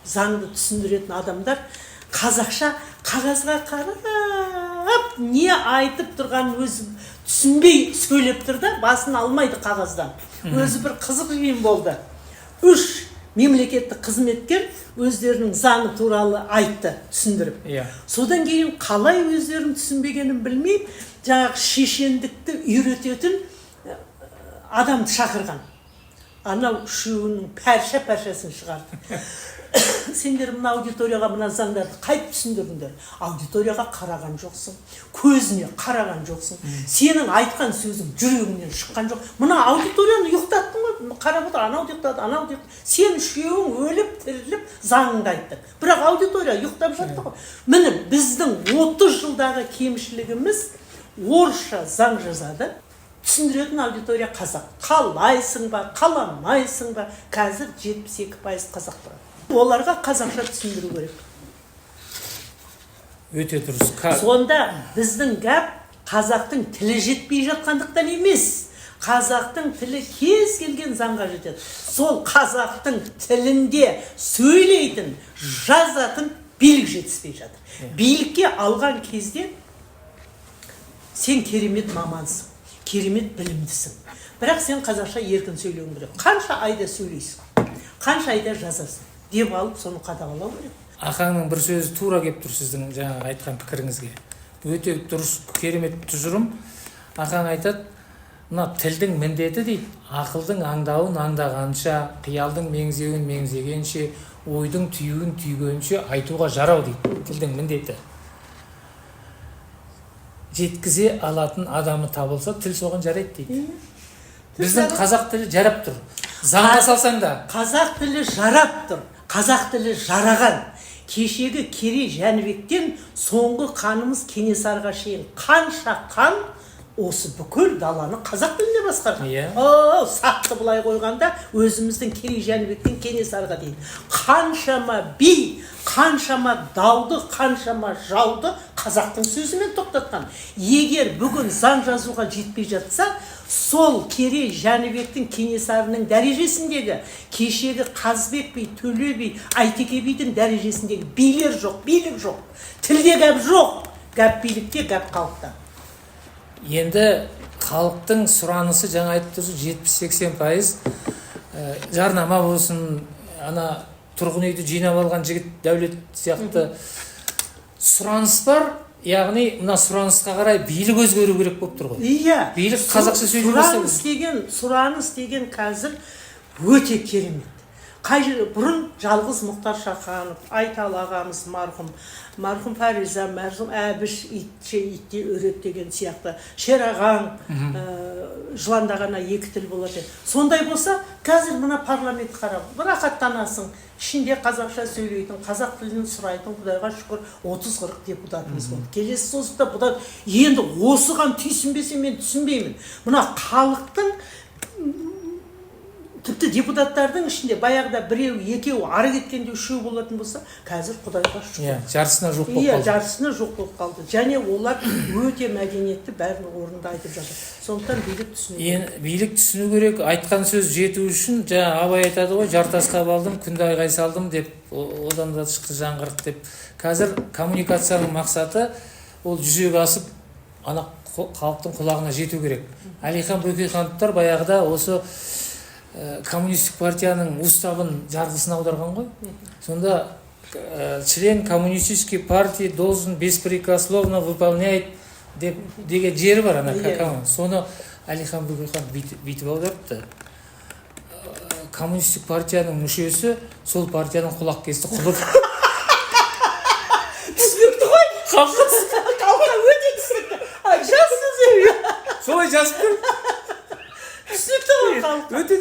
заңды түсіндіретін адамдар қазақша қағазға қарап, не айтып тұрғанын өзі түсінбей сөйлеп тұр да, басын алмайды қағаздан. Өзі бір қызық жиын болды. Үш мемлекеттік қызметкер өздерінің заңы туралы айтты түсіндіріп. Содан кейін қалай өздерінің түсінбегенін білмей, жаңағы шешендікті үйрететін адамды шақырған. Анау үшеуінің пәрша пәршасын шығарды: «Сендер мына аудиторияға мына заңдарды қайтып түсіндірдіңдер? Аудиторияға қараған жоқсың, көзіне қараған жоқсың, сенің айтқан сөзің жүрегіңнен шыққан жоқ. Мына аудиторияны ұйықтаттың ғой, қарап отыр, анау да ұйықтады, анау да ұйықтады. Сен үшеуің өліп тіріліп заңыңды айттың, бірақ аудитория ұйықтап жатты ғой». Міне, біздің 30 жылдағы кемшілігіміз: орысша заң жазады, түсіндіретін аудитория қазақ. Қалайсың ба, қаламайсың ба, қазір 72% қазақ тұрады, оларға қазақша түсіндіру керек. Өте дұрыс. Сонда біздің гәп қазақтың тілі жетпей жатқандықтан емес. Қазақтың тілі кез келген заңға жетеді. Сол қазақтың тілінде сөйлейтін, жазатын билік жетіспей жатыр. Билікке алған кезде сен керемет мамансың, керемет білімдісің, бірақ сен қазақша еркін сөйлеуің керек. Қанша айда сөйлейсің, қанша айда жазасың деп алып, соны қадағалау керек. Ақаңның бір сөзі тура келіп тұр сіздің жаңағы айтқан пікіріңізге. Өте дұрыс, керемет тұжырым. Ақаң айтады, мына тілдің міндеті дейді, ақылдың аңдауын аңдағанша, қиялдың меңзеуін меңзегенше, ойдың түйуін түйгенше айтуға жарау дейді. Тілдің міндеті. Жеткізе алатын адамы табылса, тіл соған жарайды дейді. Біздің қазақ тілі жарап тұр. Заңға салсаң да. Қазақ тілі жарап тұр. Қазақ тілі жараған. Кешегі Керей Жәнібектен соңғы қанымыз Кенесарыға шейін қанша қан осы бүкіл даланы қазақ тілінде басқарған. О, сақты былай қойғанда өзіміздің Керей Жәнібектен Кенесарыға дейін қаншама би, қаншама дауды, қаншама жауды қазақтың сөзімен тоқтатқан. Егер бүгін заң жазуға жетпей жатса, сол Керей Жәнібектің, Кенесарының дәрежесіндегі, кешегі Қазыбек би, Төле би, Айтеке бидің дәрежесіндегі билер жоқ, билік жоқ, тілде гәп жоқ, гәп билікте, гәп халықта. Енді халықтың сұранысы, жаңа айтып тұрсыз, 70-80%, жарнама болсын, ана тұрғын үйді жинап алған жігіт Дәулет сияқты сұраныс бар. Яғни мына сұранысқа қарай билік өзгеру керек болып тұр ғой. Иә. Билік қазақша сөйлей бастау. Сұраныс деген қазір өте керемет. Қай жер бұрын жалғыз Мұхтар Шаханов, Айтал ағамыз марқұм, Фариза, марқұм Әбіш, итше итте өрет деген сияқты, Шерағаң, жыланда ғана екі тіл болады. Сондай болса, қазір мына парламент қарап рахаттанасың, ішінде қазақша сөйлейтін, қазақ тілін сұрайтын, құдайға шүкір, 30-40 депутатымыз болды. Келесі созықта бұдан енді осыған түйсінбесе, мен түсінбеймін. Мына халықтың, тіпті депутаттардың ішінде баяғыда біреу, екеу, ары кеткенде үшеу болатын болса, қазір құдайға шүкір, Иә, жартысына жуық болып қалды. Жартысына жуық болып қалды. Және олар өте мәдениетті, бәрін орынды айтып жатыр. Сондықтан билік түсіну керек. Енді билік түсіну керек. Айтқан сөз жету үшін, жаңа Абай айтады ғой, жартасқа балдым, күнде айғай салдым деп, одан да шықты жаңғырық деп. Қазір коммуникацияның мақсаты ол жүзеге асып, ана халықтың құлағына жету керек. Әлихан Бөкейхановтар баяғыда осы коммунистік партияның уставын, жарғысын аударған ғой. Сонда член коммунистической партии должен беспрекословно выполнять деп деген жері бар ана. Соны Әлихан Бөкейханов бүйтіп аударыпты: коммунистік партияның мүшесі сол партияның құлақ кесті құлы. Түсінікті ғой. Халыққа Халыққа өте түсінікті. А, жазсыз. Солай жазып тұр. Түсінікті ғой халыққа. Өте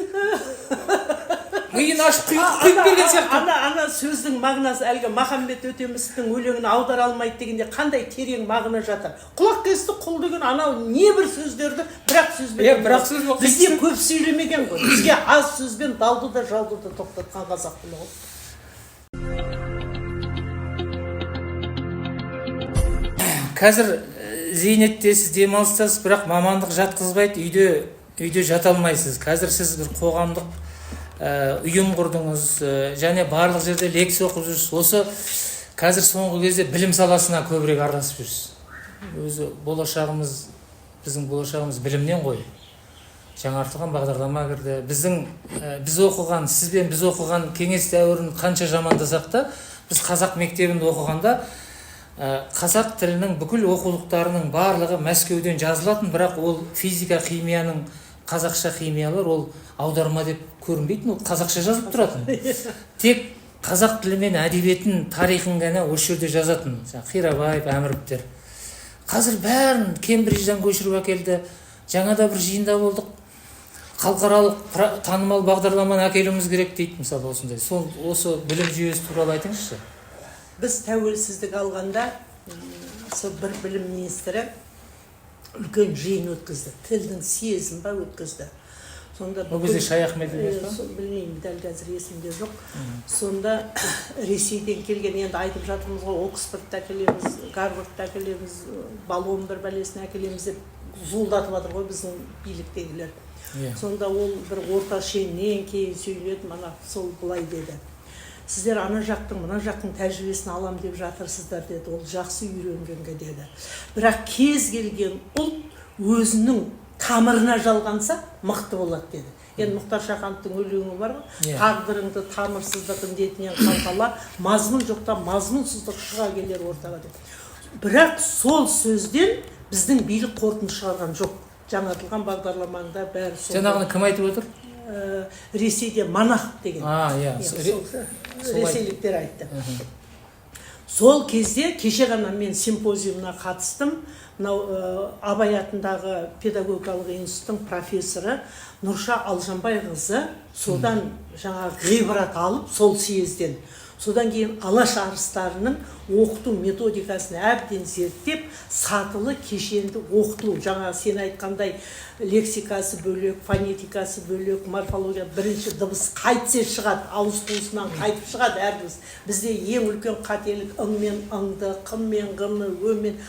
миын ашып құйып берген сияқты. Ана сөздің мағынасы, әлгі Махамбет Өтемісовтің өлеңін аудара алмайды дегенде қандай терең мағына жатыр. Құлақ кесті құл деген анау небір сөздерді бір-ақ сөзбен. Иә, бір-ақ сөз болып. Бізде көп сөйлемеген ғой, бізге аз сөзбен дауды да, жауды да тоқтатқан қазақ тілі ғой. Қазір зейнеттесіз, демалыстасыз, бірақ мамандық жатқызбайды, үйде жата алмайсыз. Қазір сіз бір қоғамдық ұйым құрдыңыз, және барлық жерде лекция оқып жүрсіз. Осы қазір соңғы кезде білім саласына көбірек араласып жүрсіз. Өзі болашағымыз, біздің болашағымыз білімнен ғой. Жаңартылған бағдарлама кірді. Біздің біз оқыған, сізбен біз оқыған кеңес дәуірін қанша жамандасақ та, біз қазақ мектебінде оқығанда қазақ тілінің бүкіл оқулықтарының барлығы Мәскеуден жазылатын, бірақ ол физика, химияның қазақша химиялар ол аударма деп көрінбейтін, ол қазақша жазылып тұратын. Тек қазақ тілі мен әдебиетін, тарихын ғана осы жерде жазатын. Жаңағы Қирабаев, Әміровтер. Қазір бәрін Кембриджден көшіріп әкелді. Жаңада бір жиында болдық. Халықаралық танымал бағдарламаны әкелуіміз керек дейді, мысалы, осындай. Сол осы білім жүйесі туралы айтыңызшы. Біз тәуелсіздік алғанда, сол бір білім министрі үлкен жиын өткізді. Тілдің съезін ба өткізді. Сонда Ол кезде Шаяхмет емес па? Білмеймін, дәл қазір есімде жоқ. Сонда Ресейден келген, енді айтып жатырмыз ғой, Оксфордты әкелеміз, Гарвардты әкелеміз, Болон бір бәлесін әкелеміз деп зуылдатып жатыр ғой біздің биліктегілер. Сонда ол бір орта шеннен кейін сөйледі, мана сол былай деді: сіздер ана жақтың, мына жақтың тәжірибесін алам деп жатырсыздар деді, ол жақсы үйренгенге деді, бірақ кез келген ұлт өзінің тамырына жалғанса мықты болады деді. Енді Мұхтар Шахановтың өлеңі бар ғой, тағдырыңды тамырсыздық індетінен қалқала, мазмұн жоқта мазмұнсыздық шыға келер ортаға деп. Бірақ сол сөзден біздің билік қорытынды шығарған жоқ. Жаңартылған бағдарламаның да бәрі сол. Жаңағыны кім айтып отыр? Ресейде Монах деген. А, иә. Иә, сол ресейліктер айтты. Сол кезде кеше ғана мен симпозиумына қатыстым. Мынау Абай атындағы педагогикалық институттың профессоры Нұрша Алжанбайқызы содан жаңағы ғибрат алып, сол съезден, содан кейін Алаш арыстарының оқыту методикасын әбден зерттеп, сатылы кешенді оқытылу, жаңағы сен айтқандай, лексикасы бөлек, фонетикасы бөлек, морфология, бірінші дыбыс қайтсе шығады, ауыз қуысынан қайтып шығады әр дыбыс. Бізде ең үлкен қателік ың мен ыңды, қым мен ғ-ны, ө мен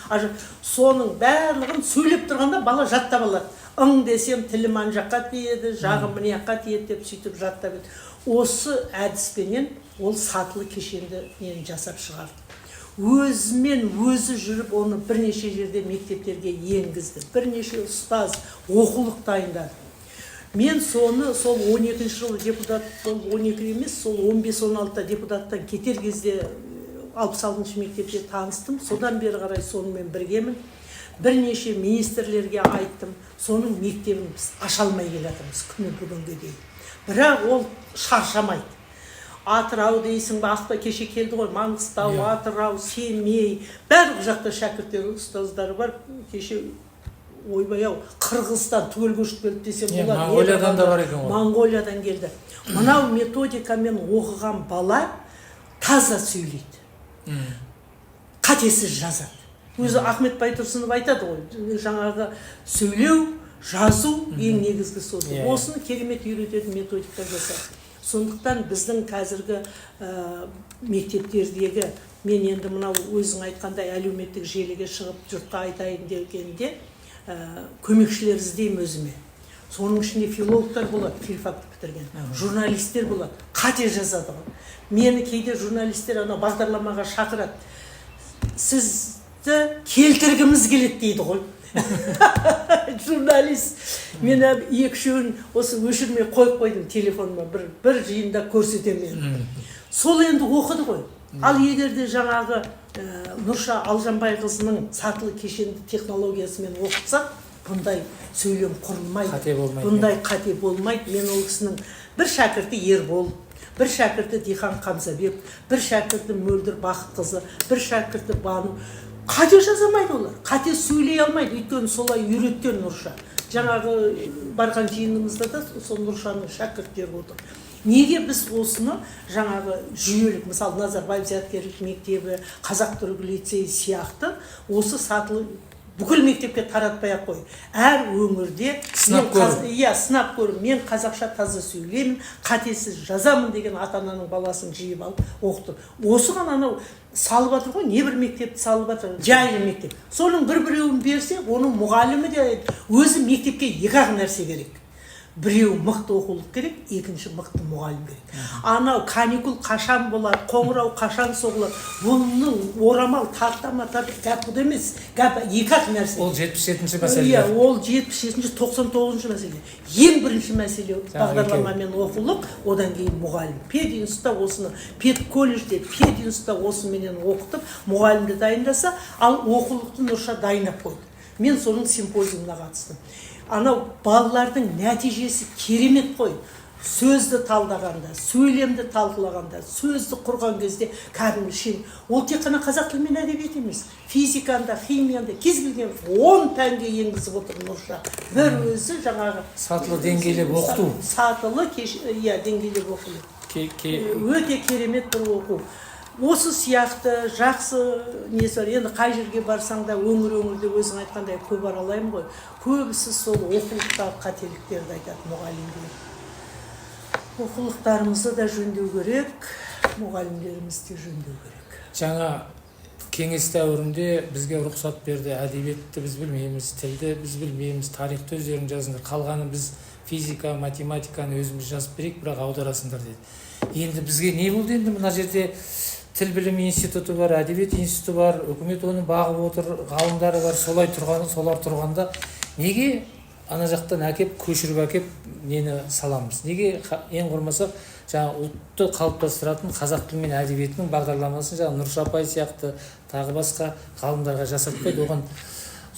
соның барлығын сөйлеп тұрғанда бала жаттап алады. Ың десем, тілім ана жаққа тиеді, жағым мына жаққа тиеді деп, сөйтіп жаттап еді. Осы әдіспенен ол сатылы кешенді нені жасап шығарды. Өзімен өзі жүріп, оны бірнеше жерде мектептерге енгізді, бірнеше ұстаз оқулық дайындады. Мен соны сол 12 жылы депутат болып, 12 емес, сол 15-16-да депутаттан кетер кезде 66-шы мектепте таныстым. Содан бері қарай сонымен біргемін. Бірнеше министрлерге айттым. Соның мектебін біз аша алмай келе жатырмыз күні бүгінге дейін, бірақ ол шаршамайды. Атырау дейсің ба, Ақтау, кеше келді ғой, Маңғыстау, Атырау, Семей, барлық жақта шәкірттер, ұстаздары бар. Кеше, ойбай ау, Қырғызстан түгел көшіп келді десем болады. Моңғолиядан да бар екен ғой. Моңғолиядан келді. Мынау методикамен оқыған бала таза сөйлейді, қатесіз жазады. Өзі Ахмет Байтұрсынов айтады ғой, жаңағы сөйлеу, жазу ең негізгі сол. Осыны керемет үйрететін методика жасады. Сондықтан біздің қазіргі мектептердегі, мен енді мынау өзің айтқандай әлеуметтік желіге шығып, жұртқа айтайын дегенде, көмекшілер іздеймін өзіме. Соның ішінде филологтар болады, филфакты бітірген, журналистер болады, қате жазады ғой. Мені кейде журналистер ана бағдарламаға шақырады, «Сізді келтіргіміз келеді» дейді ғой журналист. Мен екі үшеуін осы өшірмей қойып қойдым телефоныма, бір жиында көрсетемін енді. Сол енді оқыды ғой. Ал егер де жаңағы Нұрша Алжанбайқызының сатылы кешенді технологиясымен оқытсақ, бұндай сөйлем құрылмайды. Қате болмайды. Бұндай қате болмайды. Мен ол кісінің бір шәкірті Ербол, бір шәкірті Дихан Қамзабек, бір шәкірті Мөлдір Бақытқызы, бір шәкірті Бану. Қате жаза алмайды олар, қате сөйлей алмайды, өйткені солай үйреткен Нұрша. Жаңағы барған жиынымызда да сол Нұршаның шәкірттері отыр. Неге біз осыны жаңағы жүйелік, мысалы, Назарбаев зияткерлік мектебі, қазақ түрік лицейі сияқты осы сатылы бүкіл мектепке таратпай ақ қой, әр өңірде сынап көру. Иә, сынап көру. «Мен қазақша таза сөйлеймін, қатесіз жазамын» деген ата ананың баласын жиып алып оқыту. Осыған анау салып жатыр ғой, небір мектепті салып жатыр, жайлы мектеп. Соның бір біреуін берсе, оның мұғалімі де өзі. Мектепке екі ақ нәрсе керек: біреу мықты оқулық керек, екінші мықты мұғалім керек. Анау каникул қашан болады, қоңырау қашан соғылады, бұның орамал тарта ма, тарт, гәп бұл емес, гәп екі ақ нәрсе. Ол 77-ші мәселе. Иә, ол 77-ші, 99-шы мәселе. Ең бірінші мәселе Жаңағы бағдарлама мен оқулық, одан кейін мұғалім. Пединститутта осыны, педколледжде, пединститутта осыменен оқытып, мұғалімді дайындаса. Ал оқулықты Нұрша дайындап қойды. Мен соның симпозиумына қатыстым. Анау балалардың нәтижесі керемет қой. Сөзді талдағанда, сөйлемді талқылағанда, сөзді құрған кезде кәдімгі шен. Ол тек қана қазақ тілі мен әдебиет емес, физиканы да, химияны да, кез келген 10 пәнге енгізіп отыр Нұрша бір өзі жаңағы. Сатылы деңгейлеп оқыту. Сатылы кеш, иә, деңгейлеп оқу. Өте керемет бір оқу. Осы сияқты жақсы несі бар. Енді қай жерге барсаң да, өңір өңірде, өзің айтқандай, көп аралаймын ғой, көбісі сол оқулықтағы қателіктерді айтады мұғалімдер. Оқулықтарымызды да жөндеу керек, мұғалімдерімізді де жөндеу керек. Жаңа кеңес дәуірінде бізге рұқсат берді: әдебиетті біз білмейміз, тілді біз білмейміз, тарихты өздерің жазыңдар, қалғанын біз физика, математиканы өзіміз жазып берейік, бірақ аударасыңдар деді. Енді бізге не болды? Енді мына жерде тіл білімі институты бар, әдебиет институты бар, үкімет оны бағып отыр, ғалымдары бар. Солай тұрған, солар тұрғанда неге ана жақтан әкеп, көшіріп әкеп нені саламыз? Неге ең құрмаса жаңа ұлтты қалыптастыратын қазақ тілі мен әдебиетінің бағдарламасын жаңа Нұрша апай сияқты тағы басқа ғалымдарға жасатпайды? Оған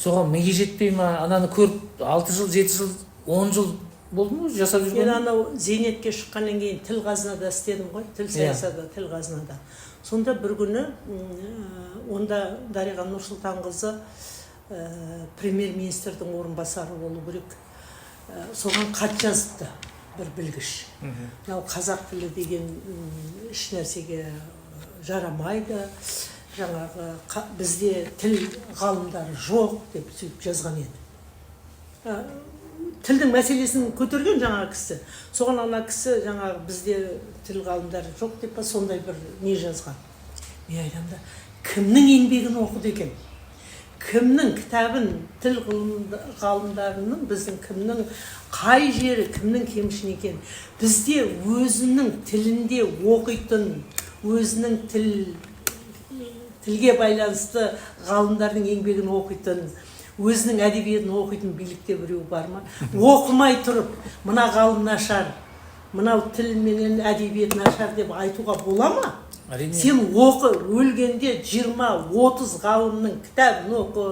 Соған миы жетпей ма? Ананы көріп 6 жыл, 7 жыл, 10 жыл болды ма жасап Мен жүрген? Анау зейнетке шыққаннан кейін тіл қазынада істедім ғой, тіл саясатта, тіл қазынада. Сонда бір күні онда Дариға Нұрсұлтанқызы премьер министрдің орынбасары болу керек. Соған хат жазыпты бір білгіш: мынау қазақ тілі деген еш нәрсеге жарамайды, жаңағы бізде тіл ғалымдары жоқ деп сөйтіп жазған еді. Тілдің мәселесін көтерген жаңағы кісі. Соған ана кісі жаңағы бізде тіл ғалымдары жоқ деп па, сондай бір не жазған. Мен айтамын да, кімнің еңбегін оқыды екен, кімнің кітабын, тіл ғалымдарының, біздің кімнің, қай жері, кімнің кемшін екен? Бізде өзінің тілінде оқитын, өзінің тілге байланысты ғалымдардың еңбегін оқитын, өзінің әдебиетін оқитын билікте біреу бар ма? Оқымай тұрып, мына ғалым нашар, мынау тіл менен әдебиет нашар деп айтуға бола ма? Әрине. Сен оқы, өлгенде 20-30 ғалымның кітабын оқы,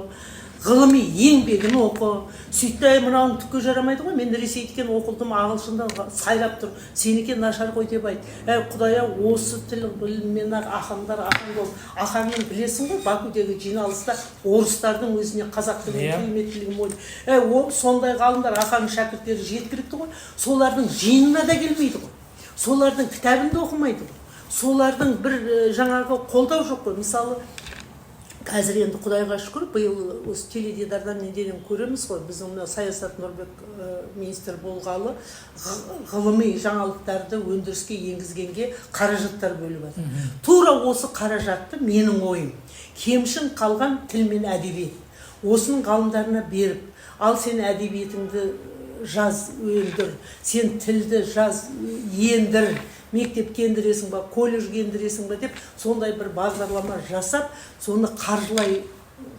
ғылыми еңбегін оқы. Сөйт та, мынауың түкке жарамайды ғой, мен ресейдікен оқыдым, ағылшында сайрап тұр, сенікі нашар ғой деп айт. Әй, құдай ау, осы тіл біліммен ақ Ахаңдар Ахаң болып, Ахаңның, білесің ғой, Бакудегі жиналыста орыстардың өзіне қазақ тілінің кереметтілігін мойын. Әй, сондай ғалымдар, Ахаңның шәкірттері жеткілікті ғой, солардың жиынына да келмейді ғой, солардың кітабын да оқымайды ғой, солардың бір жаңағы қолдау жоқ қой. Мысалы, қазір енді құдайға шүкір, биыл осы теледидардан, неден көреміз ғой, біздің мына Саясат Нұрбек министр болғалы ғылыми жаңалықтарды өндіріске енгізгенге қаражаттар бөліп жатыр. Тура осы қаражатты, менің ойым, кемшін қалған тіл мен әдебиет, осының ғалымдарына беріп, ал сен әдебиетіңді жаз, өндір, сен тілді жаз, ендір, мектепке ендіресің ба, колледжге ендіресің ба деп, сондай бір бағдарлама жасап, соны қаржылай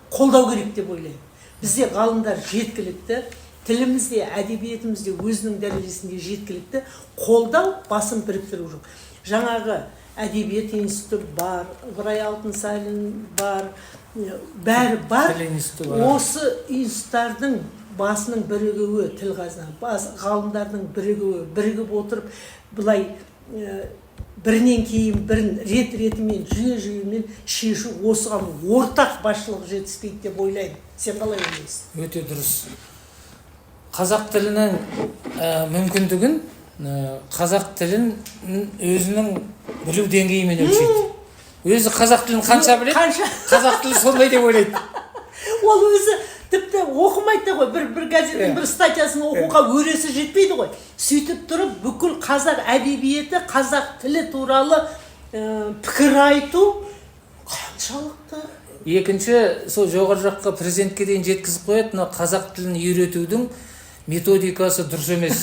қолдау керек деп ойлаймын. Бізде ғалымдар жеткілікті, тілімізде, әдебиетімізде өзінің дәрежесінде жеткілікті, қолдау, басын біріктіру жоқ. Жаңағы әдебиет институты бар, Ыбырай Алтынсарин бар, бәрі бар. Тіл институты бар. Осы институттардың басының бірігуі, тіл қазына бас, ғалымдардың бірігуі, бірігіп отырып, былай бірінен кейін бірін рет ретімен, жүйе жүйемен шешу, осыған ортақ басшылық жетіспейді деп ойлаймын. Сен қалай ойлайсың? Өте дұрыс. Қазақ тілінің мүмкіндігін, қазақ тілін өзінің білу деңгейімен өлшейді. Өзі қазақ тілін қанша біледі, қанша қазақ тілі сондай деп ойлайды. Ол өзі тіпті оқымайды да ғой, бір газеттің бір статьясын оқуға өресі жетпейді ғой. Сөйтіп тұрып, бүкіл қазақ әдебиеті, қазақ тілі туралы пікір айту қаншалықты? Екінші, сол жоғары жаққа, президентке дейін жеткізіп қояды: мына қазақ тілін үйретудің методикасы дұрыс емес,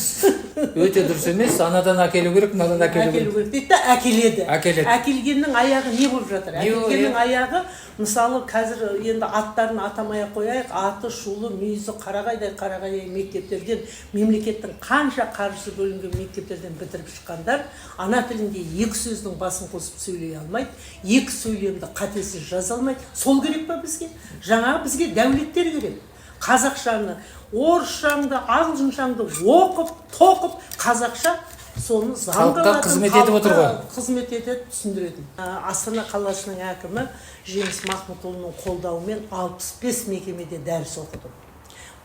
өте дұрыс емес, анадан әкелу керек, мынадан әкелу әкелу керек. Керек дейді да, әкеледі. Әкеледі. Әкелгеннің аяғы не болып жатыр? Не болып- Әкелгеннің аяғы, мысалы, қазір енді аттарын атамай ақ қояйық, аты шулы, мүйізі қарағайдай қарағайдай мектептерден, мемлекеттің қанша қаржысы бөлінген мектептерден бітіріп шыққандар ана тілінде екі сөздің басын қосып сөйлей алмайды, екі сөйлемді қатесіз жаза алмайды. Сол керек па бізге? Жаңағы бізге дәулеттер керек. Қазақшаны, орысшаңды, ағылшыншаңды оқып тоқып, қазақша соны заң Халыққа қылатын, қызмет етіп отыр ғой. Халыққа қызмет етеді, түсіндіретін. Астана қаласының әкімі Жеңіс Махмұтұлының қолдауымен 65 мекемеде дәріс оқыдым.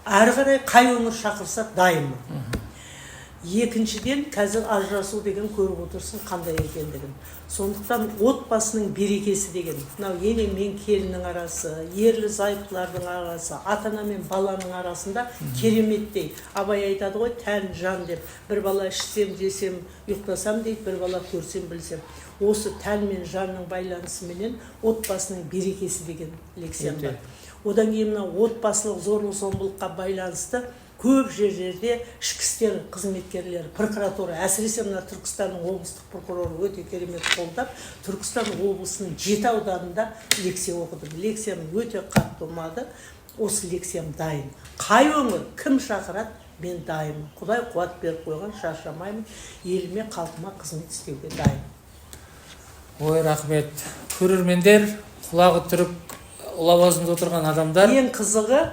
Әрі қарай қай өңір шақырса, дайынмын. Екіншіден, қазір ажырасу деген, көріп отырсың қандай екендігін. Сондықтан отбасының берекесі деген мынау ене мен келіннің арасы, ерлі зайыптылардың арасы, ата ана мен баланың арасында кереметтей. Абай айтады ғой, тән жан деп. Бір бала ішсем, жесем, ұйықтасам дейді, бір бала көрсем, білсем. Осы тән мен жанның байланысыменен отбасының берекесі деген лекциям бар. Одан кейін мына отбасылық зорлық зомбылыққа байланысты көп жерлерде ішкі істер қызметкерлері, прокуратура, әсіресе мына Түркістанның облыстық прокуроры өте керемет қолдап, Түркістан облысының жеті ауданында лекция оқыдым. Лекциям өте қатты ұнады. Осы лекциям дайын. Қай өңір, кім шақырады, мен дайынмын. Құдай қуат беріп қойған, шаршамаймын, еліме, халқыма қызмет істеуге дайын. Ой, рахмет. Көрермендер, құлағы түрік лауазымда отырған адамдар. Ең қызығы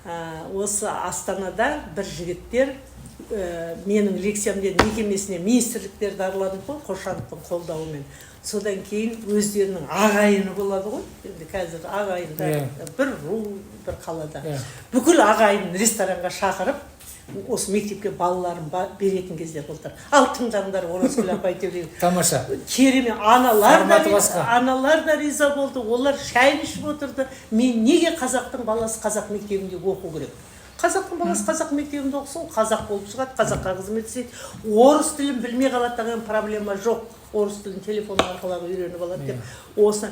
Осы Астанада бір жігіттер менің лекциямды, мекемесіне, министрліктерді араладым ғой Қошановтың қолдауымен. Содан кейін өздерінің ағайыны болады ғой енді, қазір ағайындар бір ру, бір қалада, бүкіл ағайынын ресторанға шақырып, осы мектепке балаларын беретін кезде былтыр: «Ал, тыңдаңдар, Оразгүл апай», — деп. Тамаша. Керемет, аналар да Форматы басқа. Аналар да риза болды, олар шайын ішіп отырды. Мен неге қазақтың баласы қазақ мектебінде оқу керек? Қазақтың баласы қазақ мектебінде оқыса, ол қазақ болып шығады, қазаққа қызмет істейді. Орыс тілін білмей қалады деген проблема жоқ, орыс тілін телефон арқылы ақ үйреніп алады деп. Осы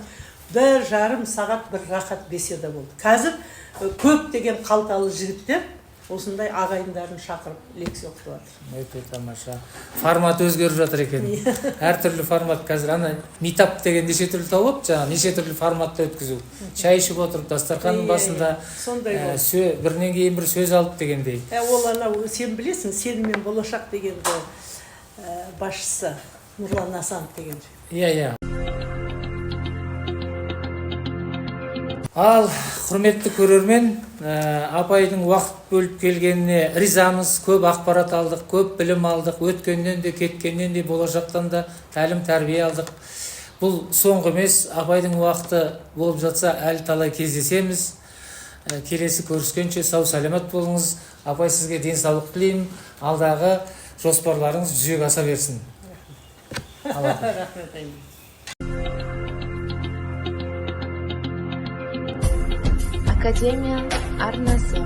1,5 сағат бір рахат беседа болды. Қазір көптеген қалталы жігіттер осындай ағайындарын шақырып, лекция оқытып жатыр. Өте тамаша, формат өзгеріп жатыр екен, әртүрлі формат. Қазір ана митап деген неше түрлі тауып, жаңағы неше түрлі форматта өткізу, шай ішіп отырып, дастарханның басында, Сондай болды. Бірінен кейін бір сөз алып дегендей. Ол анау, сен білесің, «Сенімен болашақ» дегенді, басшысы Нұрлан Асанов деген. Иә. Ал, құрметті көрермен, апайдың уақыт бөліп келгеніне ризамыз. Көп ақпарат алдық, көп білім алдық, өткеннен де, кеткеннен де, болашақтан да тәлім тәрбие алдық. Бұл соңғы емес, апайдың уақыты болып жатса, әлі талай кездесеміз. Келесі көріскенше сау саламат болыңыз. Апай, сізге денсаулық тілеймін, алдағы жоспарларыңыз жүзеге аса берсін. Алла. Рахмет, Айман. Академия арнасы.